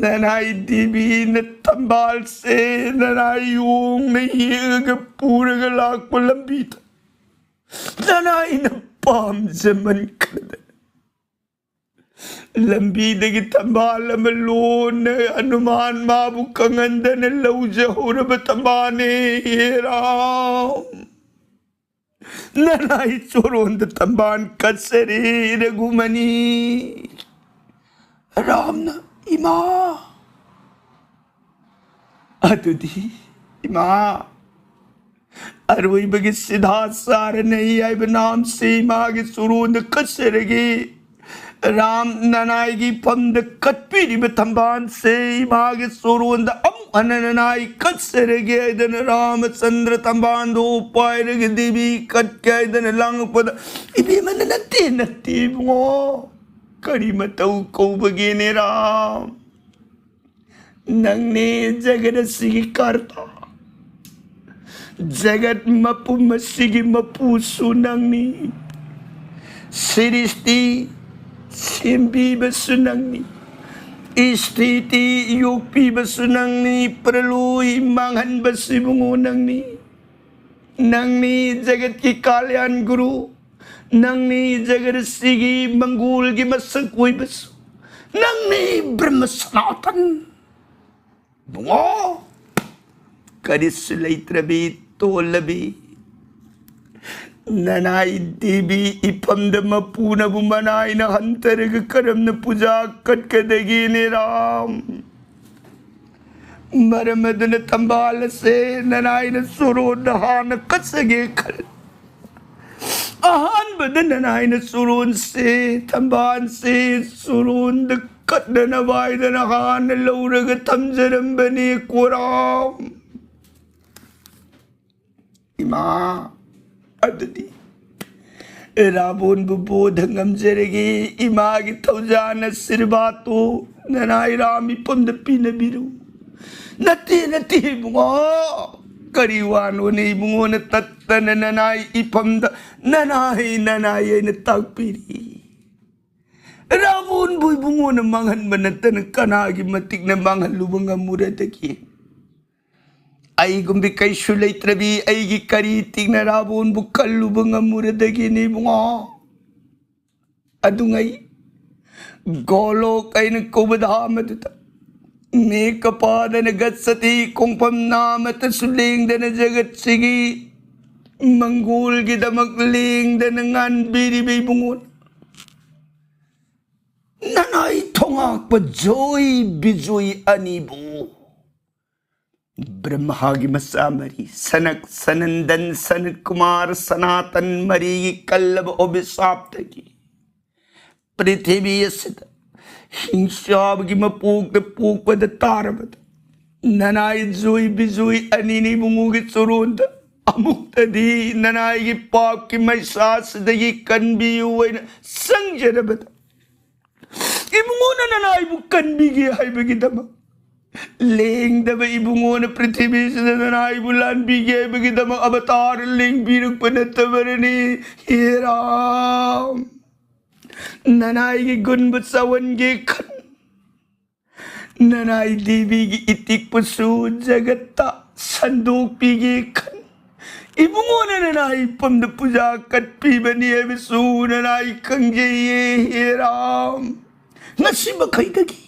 ꯅꯅꯥꯏ ꯗꯦꯕꯤꯅ ꯊꯝꯕꯥꯜꯁꯦ ꯅꯅꯥꯏ ꯌꯣꯡꯅ ꯌꯦꯛꯑꯒ ꯄꯨꯔꯒ ꯂꯥꯛꯄ ꯂꯝꯕꯤꯗ ꯅꯅꯥꯏꯅ ꯄꯥꯝꯖꯃꯟꯈ꯭ꯔꯗꯅ ꯂꯝꯕꯤꯗꯒꯤ ꯊꯝꯕꯥꯜ ꯑꯃ ꯂꯣꯟꯅ ꯍꯅꯨꯃꯥꯟ ꯃꯥꯕꯨ ꯀꯪꯍꯟꯗꯅ ꯂꯧꯖꯍꯧꯔꯕ ꯊꯝꯕꯥꯜꯅꯦ, ꯍꯦ ꯔꯥꯝ꯫ ꯅꯅꯥꯏ ꯆꯣꯔꯣꯟꯗ ꯊꯝꯕꯥꯜ ꯀꯠꯆꯔꯦ ꯔꯘꯨꯃꯅꯤ꯫ ꯔꯥꯝꯅ, ꯏꯃꯥ, ꯑꯗꯨꯗꯤ ꯏꯃꯥ, ꯑꯔꯣꯏꯕꯒꯤ ꯁꯤꯗꯥ ꯆꯥꯔꯅꯤ ꯍꯥꯏꯕ ꯅꯥꯝꯁꯤ ꯏꯃꯥꯒꯤ ꯆꯣꯔꯣꯟꯗ ꯀꯠꯆꯔꯒꯦ꯫ ꯔꯥꯝ ꯅꯅꯥꯏꯒꯤ ꯐꯝꯗ ꯀꯠꯄꯤꯔꯤꯕ ꯊꯝꯕꯥꯜꯁꯦ ꯏꯃꯥꯒꯤ ꯆꯣꯔꯣꯟꯗ ꯑꯃꯨꯛ ꯍꯟꯅ ꯅꯅꯥꯏ ꯀꯠꯆꯔꯒꯦ ꯍꯥꯏꯗꯅ ꯔꯥꯃꯆꯟꯗ꯭ꯔ ꯊꯝꯕꯥꯜꯗꯣ ꯄꯥꯏꯔꯒ ꯗꯦꯕꯤ ꯀꯠꯀꯦ ꯍꯥꯏꯗꯅ ꯂꯥꯡꯉꯛꯄꯗ, ꯏꯕꯦꯝꯃꯅ, "ꯅꯠꯇꯦ, ꯅꯠꯇꯦ ꯏꯕꯨꯡꯉꯣ, ꯀꯔꯤ ꯃꯇꯧ ꯀꯧꯕꯒꯦꯅꯦ ꯔꯥꯝ? ꯅꯪꯅꯦ ꯖꯒꯠ ꯑꯁꯤꯒꯤ ꯀꯔꯇꯥ, ꯖꯒꯠ ꯃꯄꯨꯝ ꯑꯁꯤꯒꯤ ꯃꯄꯨꯁꯨ ꯅꯪꯅꯤ, ꯁ꯭ꯔꯤꯁꯇꯤ ꯁꯦꯝꯕꯤꯕꯁꯨ ꯅꯪꯅꯤ, ꯏꯁꯊꯤꯇꯤ ꯌꯣꯛꯄꯤꯕꯁꯨ ꯅꯪꯅꯤ, ꯄ꯭ꯔꯂꯣꯏ ꯃꯥꯡꯍꯟꯕꯁꯨ ꯏꯕꯨꯡꯉꯣ ꯅꯪꯅꯤ꯫ ꯅꯪꯅꯤ ꯖꯒꯠꯀꯤ ꯀꯥꯂ꯭ꯌꯥꯟ ꯒꯨꯔꯨ, ꯅꯪꯅꯤ ꯖꯒꯠ ꯑꯁꯤꯒꯤ ꯃꯪꯒꯣꯜꯒꯤ ꯃꯁꯛ ꯑꯣꯏꯕꯁꯨ, ꯅꯪꯅꯤ ꯕ꯭ꯔꯍ꯭ꯃ ꯁꯅꯥꯇꯟ꯫ ꯕꯨꯡꯉꯣ, ꯀꯔꯤꯁꯨ ꯂꯩꯇ꯭ꯔꯕꯤ ꯇꯣꯜꯂꯕꯤ ꯅꯅꯥꯏ ꯗꯦꯕꯤ ꯏꯐꯝꯗ ꯃꯄꯨꯅꯕꯨ ꯃꯅꯥꯏꯅ ꯍꯟꯊꯔꯒ ꯀꯔꯝꯅ ꯄꯨꯖꯥ ꯀꯠꯀꯗꯒꯦꯅꯦ ꯔꯥꯝ? ꯃꯔꯝ ꯑꯗꯨꯅ ꯊꯝꯕꯥꯜ ꯑꯁꯦ ꯅꯅꯥꯏꯅ ꯆꯣꯔꯣꯟꯗ ꯍꯥꯟꯅ ꯀꯠꯆꯒꯦ ꯈꯜ꯫ ꯑꯍꯥꯟꯕꯗ ꯅꯅꯥꯏꯅ ꯆꯣꯔꯣꯟꯁꯦ, ꯊꯝꯕꯥꯜꯁꯦ ꯆꯣꯔꯣꯟꯗ ꯀꯠꯅꯅꯕ ꯍꯥꯏꯗꯅ ꯍꯥꯟꯅ ꯂꯧꯔꯒ ꯊꯝꯖꯔꯝꯕꯅꯤ ꯀꯣꯔꯥꯝ꯫ ꯏꯃꯥ, ꯑꯗꯨꯗꯤ ꯔꯥꯕꯣꯟꯕꯨ ꯕꯣꯙ ꯉꯝꯖꯔꯒꯦ꯫ ꯏꯃꯥꯒꯤ ꯊꯧꯖꯥꯟ ꯑꯁꯤꯔꯕꯥꯗꯇꯨ ꯅꯅꯥꯏ ꯔꯥꯝ ꯏꯐꯝꯗ ꯄꯤꯅꯕꯤꯔꯨ꯫ ꯅꯠꯇꯦ, ꯅꯠꯇꯦ ꯏꯕꯨꯡꯉꯣ, ꯀꯔꯤ ꯋꯥꯅꯣꯅꯦ ꯏꯕꯨꯡꯉꯣꯅ ꯇꯠꯇꯅ ꯅꯅꯥꯏ ꯏꯐꯝꯗ ꯅꯅꯥꯏ, ꯅꯅꯥꯏ ꯑꯩꯅ ꯇꯥꯛꯄꯤꯔꯤ꯫ ꯔꯥꯕꯣꯟꯕꯨ ꯏꯕꯨꯡꯉꯣꯅ ꯃꯥꯡꯍꯟꯕ ꯅꯠꯇꯅ ꯀꯅꯥꯒꯤ ꯃꯇꯤꯛꯅ ꯃꯥꯡꯍꯜꯂꯨꯕ ꯉꯝꯃꯨꯔꯗꯒꯦ? ꯑꯩꯒꯨꯝꯕꯤ ꯀꯩꯁꯨ ꯂꯩꯇ꯭ꯔꯕꯤ ꯑꯩꯒꯤ ꯀꯔꯤ ꯇꯤꯛꯅ ꯔꯥꯕꯣꯟꯕꯨ ꯀꯜꯂꯨꯕ ꯉꯝꯃꯨꯔꯗꯒꯦꯅꯦ ꯏꯕꯨꯡꯉꯣ? ꯑꯗꯨꯉꯩ ꯒꯣꯂꯣꯛ ꯑꯩꯅ ꯀꯧꯕ ꯙꯥꯝ ꯑꯗꯨꯗ ꯃꯤꯀꯄꯥꯗꯅ ꯒꯠꯁꯇꯤ ꯈꯣꯡꯐꯝ ꯅꯥꯃꯇꯁꯨ ꯂꯦꯡꯗꯅ ꯖꯒꯠꯁꯤꯒꯤ ꯃꯪꯒꯣꯜꯒꯤꯗꯃꯛ ꯂꯦꯡꯗꯅ ꯉꯥꯟꯕꯤꯔꯤꯕ ꯏꯕꯨꯡꯉꯣꯅ ꯅꯅꯥꯏ ꯊꯣꯉꯥꯛꯄ ꯖꯣꯏ ꯕꯤꯖꯣꯏ ꯑꯅꯤꯕꯨ ꯕ꯭ꯔꯍꯃꯒꯤ ꯃꯆꯥ ꯃꯔꯤ ꯁꯅꯛ ꯁꯅꯟꯗꯟ ꯁꯅꯠ ꯀꯨꯃꯥꯔ ꯁꯅꯥꯇꯟ ꯃꯔꯤꯒꯤ ꯀꯜꯂꯕ ꯑꯣꯕꯤꯁꯥꯞꯇꯒꯤ ꯄ꯭ꯔꯤꯊꯤꯕꯤ ꯑꯁꯤꯗ ꯍꯤꯡꯆꯥꯕꯒꯤ ꯃꯄꯣꯛꯇ ꯄꯣꯛꯄꯗ ꯇꯥꯔꯕꯗ ꯅꯅꯥꯏ ꯖꯣꯏ ꯕꯤꯖꯣꯏ ꯑꯅꯤꯅꯤ ꯏꯕꯨꯡꯉꯣꯒꯤ ꯆꯨꯔꯣꯟꯗ ꯑꯃꯨꯛꯇꯗꯤ ꯅꯅꯥꯏꯒꯤ ꯄꯥꯞꯀꯤ ꯃꯩꯁꯥꯁꯤꯗꯒꯤ ꯀꯟꯕꯤꯌꯨ ꯍꯥꯏꯅ ꯆꯪꯖꯔꯕꯗ ꯏꯕꯨꯡꯉꯣꯅ ꯅꯅꯥꯏꯕꯨ ꯀꯟꯕꯤꯒꯦ ꯍꯥꯏꯕꯒꯤꯗꯃꯛ ꯂꯦꯡꯗꯕ ꯏꯕꯨꯡꯉꯣꯅ ꯄ꯭ꯔꯤꯊꯤꯕꯤꯁꯤꯗ ꯅꯅꯥꯏꯕꯨ ꯂꯥꯟꯕꯤꯒꯦ ꯍꯥꯏꯕꯒꯤꯗꯃꯛ ꯑꯕꯇꯥꯔ ꯂꯦꯡꯕꯤꯔꯛꯄ ꯅꯠꯇꯕꯔꯅꯤ꯫ ꯍꯦ ꯔꯥꯝ, ꯅꯅꯥꯏꯒꯤ ꯒꯨꯟꯕꯨ ꯆꯥꯎꯍꯟꯒꯦ ꯈꯟ, ꯅꯅꯥꯏ ꯗꯦꯕꯤꯒꯤ ꯏꯇꯤꯛꯄꯨꯁꯨ ꯖꯒꯠꯇ ꯁꯟꯗꯣꯛꯄꯤꯒꯦ ꯈꯟ, ꯏꯕꯨꯡꯉꯣꯅ ꯅꯅꯥꯏ ꯏꯐꯝꯗ ꯄꯨꯖꯥ ꯀꯠꯄꯤꯕꯅꯤ ꯍꯥꯏꯕꯁꯨ ꯅꯅꯥꯏ ꯈꯪꯖꯩꯌꯦ꯫ ꯍꯦ ꯔꯥꯝ, ꯉꯁꯤ ꯃꯈꯩꯗꯒꯤ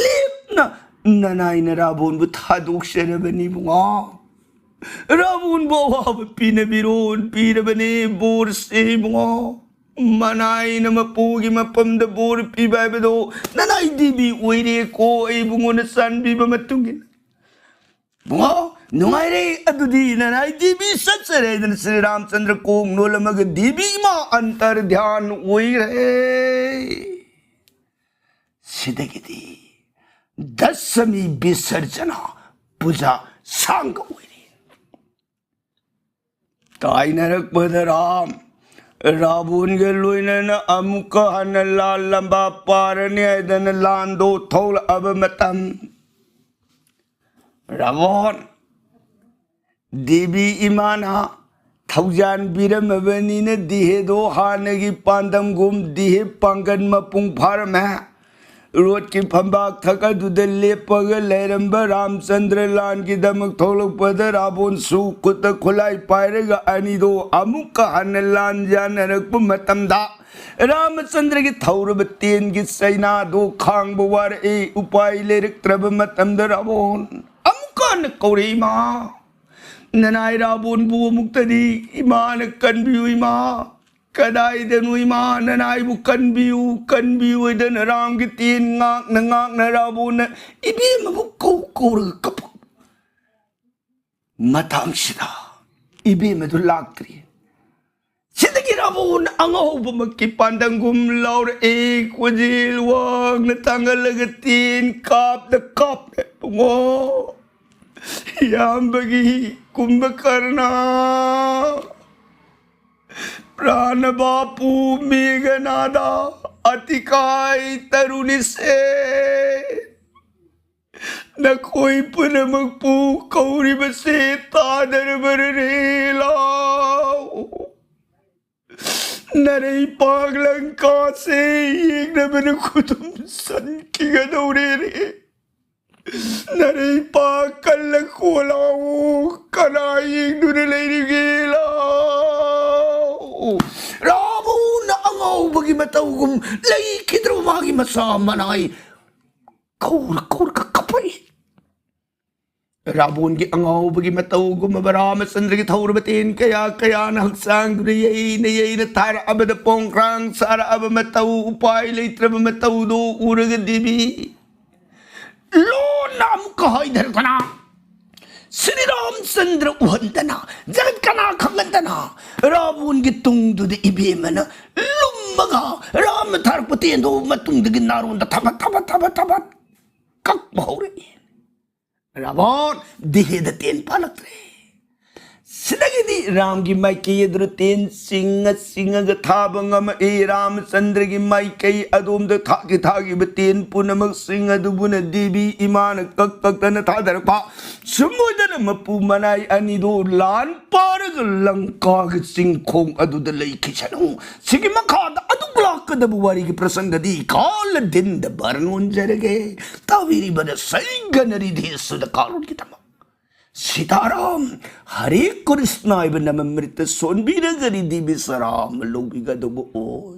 ꯂꯦꯞꯅ ꯅꯅꯥꯏꯅ ꯔꯥꯕꯣꯟꯕꯨ ꯊꯥꯗꯣꯛꯆꯔꯕꯅꯤ ꯏꯕꯨꯡꯉꯣ꯫ ꯔꯥꯕꯣꯟꯕꯨ ꯑꯋꯥꯕ ꯄꯤꯅꯕꯤꯔꯣꯟ ꯄꯤꯔꯕꯅꯤ ꯕꯣꯔꯁꯦ ꯏꯕꯨꯡꯉꯣ꯫ ꯃꯅꯥꯏꯅ ꯃꯄꯨꯒꯤ ꯃꯐꯝꯗ ꯕꯣꯔ ꯄꯤꯕ ꯍꯥꯏꯕꯗꯣ ꯅꯅꯥꯏ ꯗꯦꯕꯤ ꯑꯣꯏꯔꯦꯀꯣ꯫ ꯑꯩ ꯏꯕꯨꯡꯉꯣꯅ ꯆꯥꯟꯕꯤꯕ ꯃꯇꯨꯡ ꯏꯟꯅ ꯏꯕꯨꯡꯉꯣ, ꯅꯨꯡꯉꯥꯏꯔꯦ꯫ ꯑꯗꯨꯗꯤ ꯅꯅꯥꯏ ꯗꯦꯕꯤ ꯆꯠꯆꯔꯦ ꯍꯥꯏꯗꯅ ꯁ꯭ꯔꯤ ꯔꯥꯝꯆꯟꯗ꯭ꯔ ꯀꯣꯛ ꯅꯣꯜꯂꯝꯃꯒ ꯗꯦꯕꯤ ꯏꯃꯥ ꯑꯟꯇꯔ ꯙ꯭ꯌꯥꯟ ꯑꯣꯏꯔꯦ꯫ ꯁꯤꯗꯒꯤꯗꯤ ꯗꯁꯃꯤ ꯕꯤꯁꯔꯖꯅ ꯄꯨꯖꯥ ꯁꯥꯡꯒ ꯑꯣꯏꯔꯦ꯫ ꯇꯥꯏꯅꯔꯛꯄꯗ ꯔꯥꯝ, ꯔꯥꯕꯣꯟꯒ ꯂꯣꯏꯅꯅ ꯑꯃꯨꯛꯀ ꯍꯟꯅ ꯂꯥꯟ ꯂꯝꯕꯥ ꯄꯥꯔꯅꯤ ꯍꯥꯏꯗꯅ ꯂꯥꯟꯗꯣ ꯊꯣꯛꯂꯛꯑꯕ ꯃꯇꯝ, ꯔꯥꯕꯣꯟ, ꯗꯦꯕꯤ ꯏꯃꯥꯅ ꯊꯧꯖꯥꯟꯕꯤꯔꯝꯃꯕꯅꯤꯅ ꯗꯤꯍꯦꯗꯣ ꯍꯥꯟꯅꯒꯤ ꯄꯥꯟꯗꯝꯒꯨꯝ ꯗꯤꯍꯦ ꯄꯥꯡꯒꯟ ꯃꯄꯨꯡ ꯐꯥꯔꯝꯃꯦ꯫ ꯔꯣꯠꯀꯤ ꯐꯝꯕꯥꯛ ꯊꯛ ꯑꯗꯨꯗ ꯂꯦꯞꯄꯒ ꯂꯩꯔꯝꯕ ꯔꯥꯝꯆꯟꯗ꯭ꯔ ꯂꯥꯟꯒꯤꯗꯃꯛ ꯊꯣꯛꯂꯛꯄꯗ ꯔꯥꯕꯣꯟꯁꯨ ꯈꯨꯠꯇ ꯈꯨꯠꯂꯥꯏ ꯄꯥꯏꯔꯒ ꯑꯅꯤꯗꯣ ꯑꯃꯨꯛꯀ ꯍꯟꯅ ꯂꯥꯟ ꯌꯥꯅꯔꯛꯄ ꯃꯇꯝꯗ ꯔꯥꯃꯆꯟꯗ꯭ꯔꯒꯤ ꯊꯧꯔꯕ ꯇꯦꯟꯒꯤ ꯆꯩꯅꯥꯗꯣ ꯈꯥꯡꯕ ꯋꯥꯔꯛꯏ꯫ ꯎꯄꯥꯏ ꯂꯩꯔꯛꯇ꯭ꯔꯕ ꯃꯇꯝꯗ ꯔꯥꯕꯣꯟ ꯑꯃꯨꯛꯀ ꯍꯟꯅ ꯀꯧꯔꯛꯏ, "ꯏꯃꯥ, ꯅꯅꯥꯏ ꯔꯥꯕꯣꯟꯕꯨ ꯑꯃꯨꯛꯇꯗꯤ ꯏꯃꯥꯅ ꯀꯟꯕꯤꯌꯨ ꯏꯃꯥ꯫ ꯀꯗꯥꯏꯗꯅꯣ ꯏꯃꯥ, ꯅꯅꯥꯏꯕꯨ ꯀꯟꯕꯤꯌꯨ, ꯀꯟꯕꯤꯌꯨ" ꯍꯥꯏꯗꯅ ꯔꯥꯝꯒꯤ ꯇꯦꯟ ꯉꯥꯛꯅ ꯉꯥꯛꯅ ꯔꯥꯕꯣꯟꯅ ꯏꯕꯦꯝꯃꯕꯨ ꯀꯧ ꯀꯧꯔꯒ ꯀꯞꯄ ꯃꯇꯥꯡꯁꯤꯗ ꯏꯕꯦꯝꯃꯗꯨ ꯂꯥꯛꯇ꯭ꯔꯤ꯫ ꯁꯤꯗꯒꯤ ꯔꯥꯕꯣꯟ ꯑꯉꯧꯕꯃꯛꯀꯤ ꯄꯥꯟꯗꯝꯒꯨꯝ ꯂꯥꯎꯔꯛꯏ꯫ ꯈꯣꯟꯖꯦꯜ ꯋꯥꯡꯅ ꯊꯥꯡꯒꯠꯂꯒ ꯇꯦꯟ ꯀꯥꯞꯅ ꯀꯥꯞꯅ, ꯏꯕꯨꯡꯉꯣ, ꯏꯌꯥꯝꯕꯒꯤ ꯀꯨꯝꯚꯀꯔꯅ, ꯄ꯭ꯔꯥꯅ ꯕꯥꯄꯨ ꯃꯦꯘꯅꯥꯗ, ꯑꯇꯤꯀꯥꯏ ꯇꯔꯨꯅꯤꯁꯦ, ꯅꯈꯣꯏ ꯄꯨꯝꯅꯃꯛꯄꯨ ꯀꯧꯔꯤꯕꯁꯦ ꯇꯥꯗꯔꯕꯔꯦ ꯂꯥꯎ꯫ ꯅꯔꯩ ꯄꯥꯛ ꯂꯪꯀꯥꯁꯦ ꯌꯦꯡꯅꯕꯅ ꯈꯨꯗꯨꯝ ꯆꯟꯈꯤꯒꯗꯧꯔꯦꯅꯦ꯫ ꯅꯔꯩ ꯄꯥꯛ ꯀꯜꯂ ꯈꯣꯂꯥꯎ, ꯀꯅꯥ ꯌꯦꯡꯗꯨꯅ ꯂꯩꯔꯤꯒꯦ ꯂꯥꯎ꯫ ꯔꯥꯕꯣꯟꯅ ꯑꯉꯥꯎꯕꯒꯤ ꯃꯇꯧꯒꯨꯝ ꯂꯩꯈꯤꯗ꯭ꯔꯕ ꯃꯥꯒꯤ ꯃꯆꯥ ꯃꯅꯥꯏ ꯀꯧꯔ ꯀꯧꯔꯒ ꯀꯞꯄꯛꯏ꯫ ꯔꯥꯕꯣꯟꯒꯤ ꯑꯉꯥꯎꯕꯒꯤ ꯃꯇꯧꯒꯨꯝꯕ ꯔꯥꯃꯆꯟꯗ꯭ꯔꯒꯤ ꯊꯧꯔꯕ ꯇꯦꯟ ꯀꯌꯥ ꯀꯌꯥꯅ ꯍꯛꯆꯥꯡꯗꯨꯗ ꯌꯩꯅ ꯌꯩꯅ ꯊꯥꯔꯛꯑꯕꯗ ꯄꯣꯡꯈ꯭ꯔꯥꯡ ꯁꯥꯔꯛꯑꯕ ꯃꯇꯧ, ꯎꯄꯥꯏ ꯂꯩꯇ꯭ꯔꯕ ꯃꯇꯧꯗꯨ ꯎꯔꯒ ꯗꯦꯕꯤ ꯂꯣꯟꯅ ꯑꯃꯨꯛꯀ ꯍꯥꯏꯊꯔꯛꯇꯅ, ꯁ꯭ꯔꯤ ꯔꯥꯃꯆꯟꯗ꯭ꯔ ꯎꯍꯟꯗꯅ, ꯖꯒꯠ ꯀꯅꯥ ꯈꯪꯍꯟꯗꯅ, ꯔꯥꯕꯣꯟꯒꯤ ꯇꯨꯡꯗꯨꯗ ꯏꯕꯦꯝꯃꯅ ꯂꯨꯝꯃꯒ ꯔꯥꯝꯅ ꯊꯥꯔꯛꯄ ꯇꯦꯟꯗꯣ ꯃꯇꯨꯡꯗꯒꯤ ꯅꯥꯔꯣꯟꯗ ꯊꯕꯠ ꯊꯕꯠ ꯊꯕꯠ ꯊꯕꯠ ꯀꯛꯄ ꯍꯧꯔꯛꯏ꯫ ꯔꯥꯕꯣꯟ ꯗꯤꯍꯦꯗ ꯇꯦꯟ ꯄꯥꯜꯂꯛꯇ꯭ꯔꯦ꯫ ꯁꯤꯗꯒꯤꯗꯤ ꯔꯥꯝꯒꯤ ꯃꯥꯏꯀꯩ ꯑꯗꯨꯗ ꯇꯦꯟ ꯆꯤꯡꯉ ꯆꯤꯡꯉꯒ ꯊꯥꯕ ꯉꯝꯃꯛꯏ꯫ ꯔꯥꯃꯆꯟꯗ꯭ꯔꯒꯤ ꯃꯥꯏꯀꯩ ꯑꯗꯣꯝꯗ ꯊꯥꯈꯤ ꯊꯥꯈꯤꯕ ꯇꯦꯟ ꯄꯨꯝꯅꯃꯛꯁꯤꯡ ꯑꯗꯨꯕꯨꯅ ꯗꯦꯕꯤ ꯏꯃꯥꯅ ꯀꯛ ꯀꯛꯇꯅ ꯊꯥꯗꯔꯛꯄ꯫ ꯁꯨꯝ ꯑꯣꯏꯗꯅ ꯃꯄꯨ ꯃꯅꯥꯏ ꯑꯅꯤꯗꯣ ꯂꯥꯟ ꯄꯥꯔꯒ ꯂꯪꯀꯥꯒꯤ ꯆꯤꯡꯈꯣꯡ ꯑꯗꯨꯗ ꯂꯩꯈꯤꯁꯅꯨ꯫ ꯁꯤꯒꯤ ꯃꯈꯥꯗ ꯑꯗꯨꯝ ꯂꯥꯛꯀꯗꯕ ꯋꯥꯔꯤꯒꯤ ꯄ꯭ꯔꯁꯪꯒꯗꯤ ꯀꯥꯂ ꯗꯤꯟꯗ ꯕꯔꯟ ꯑꯣꯟꯖꯔꯒꯦ꯫ ꯇꯥꯕꯤꯔꯤꯕꯅ ꯁꯩꯒꯅꯔꯤ ꯙꯦꯁꯨꯗ ꯀꯥꯔꯣꯟꯒꯤꯗꯃꯛ꯫ ꯁꯤꯇꯥꯔꯥꯝ, ꯍꯔꯦ ꯀ꯭ꯔꯤꯁꯅ ꯍꯥꯏꯕ ꯅꯃꯃ꯭ꯔꯤꯇ ꯁꯣꯟꯕꯤꯔꯒꯗꯤ ꯗꯦꯕꯤ ꯁꯔꯥꯝ ꯂꯧꯕꯤꯒꯗꯧꯕ ꯑꯣꯏ꯫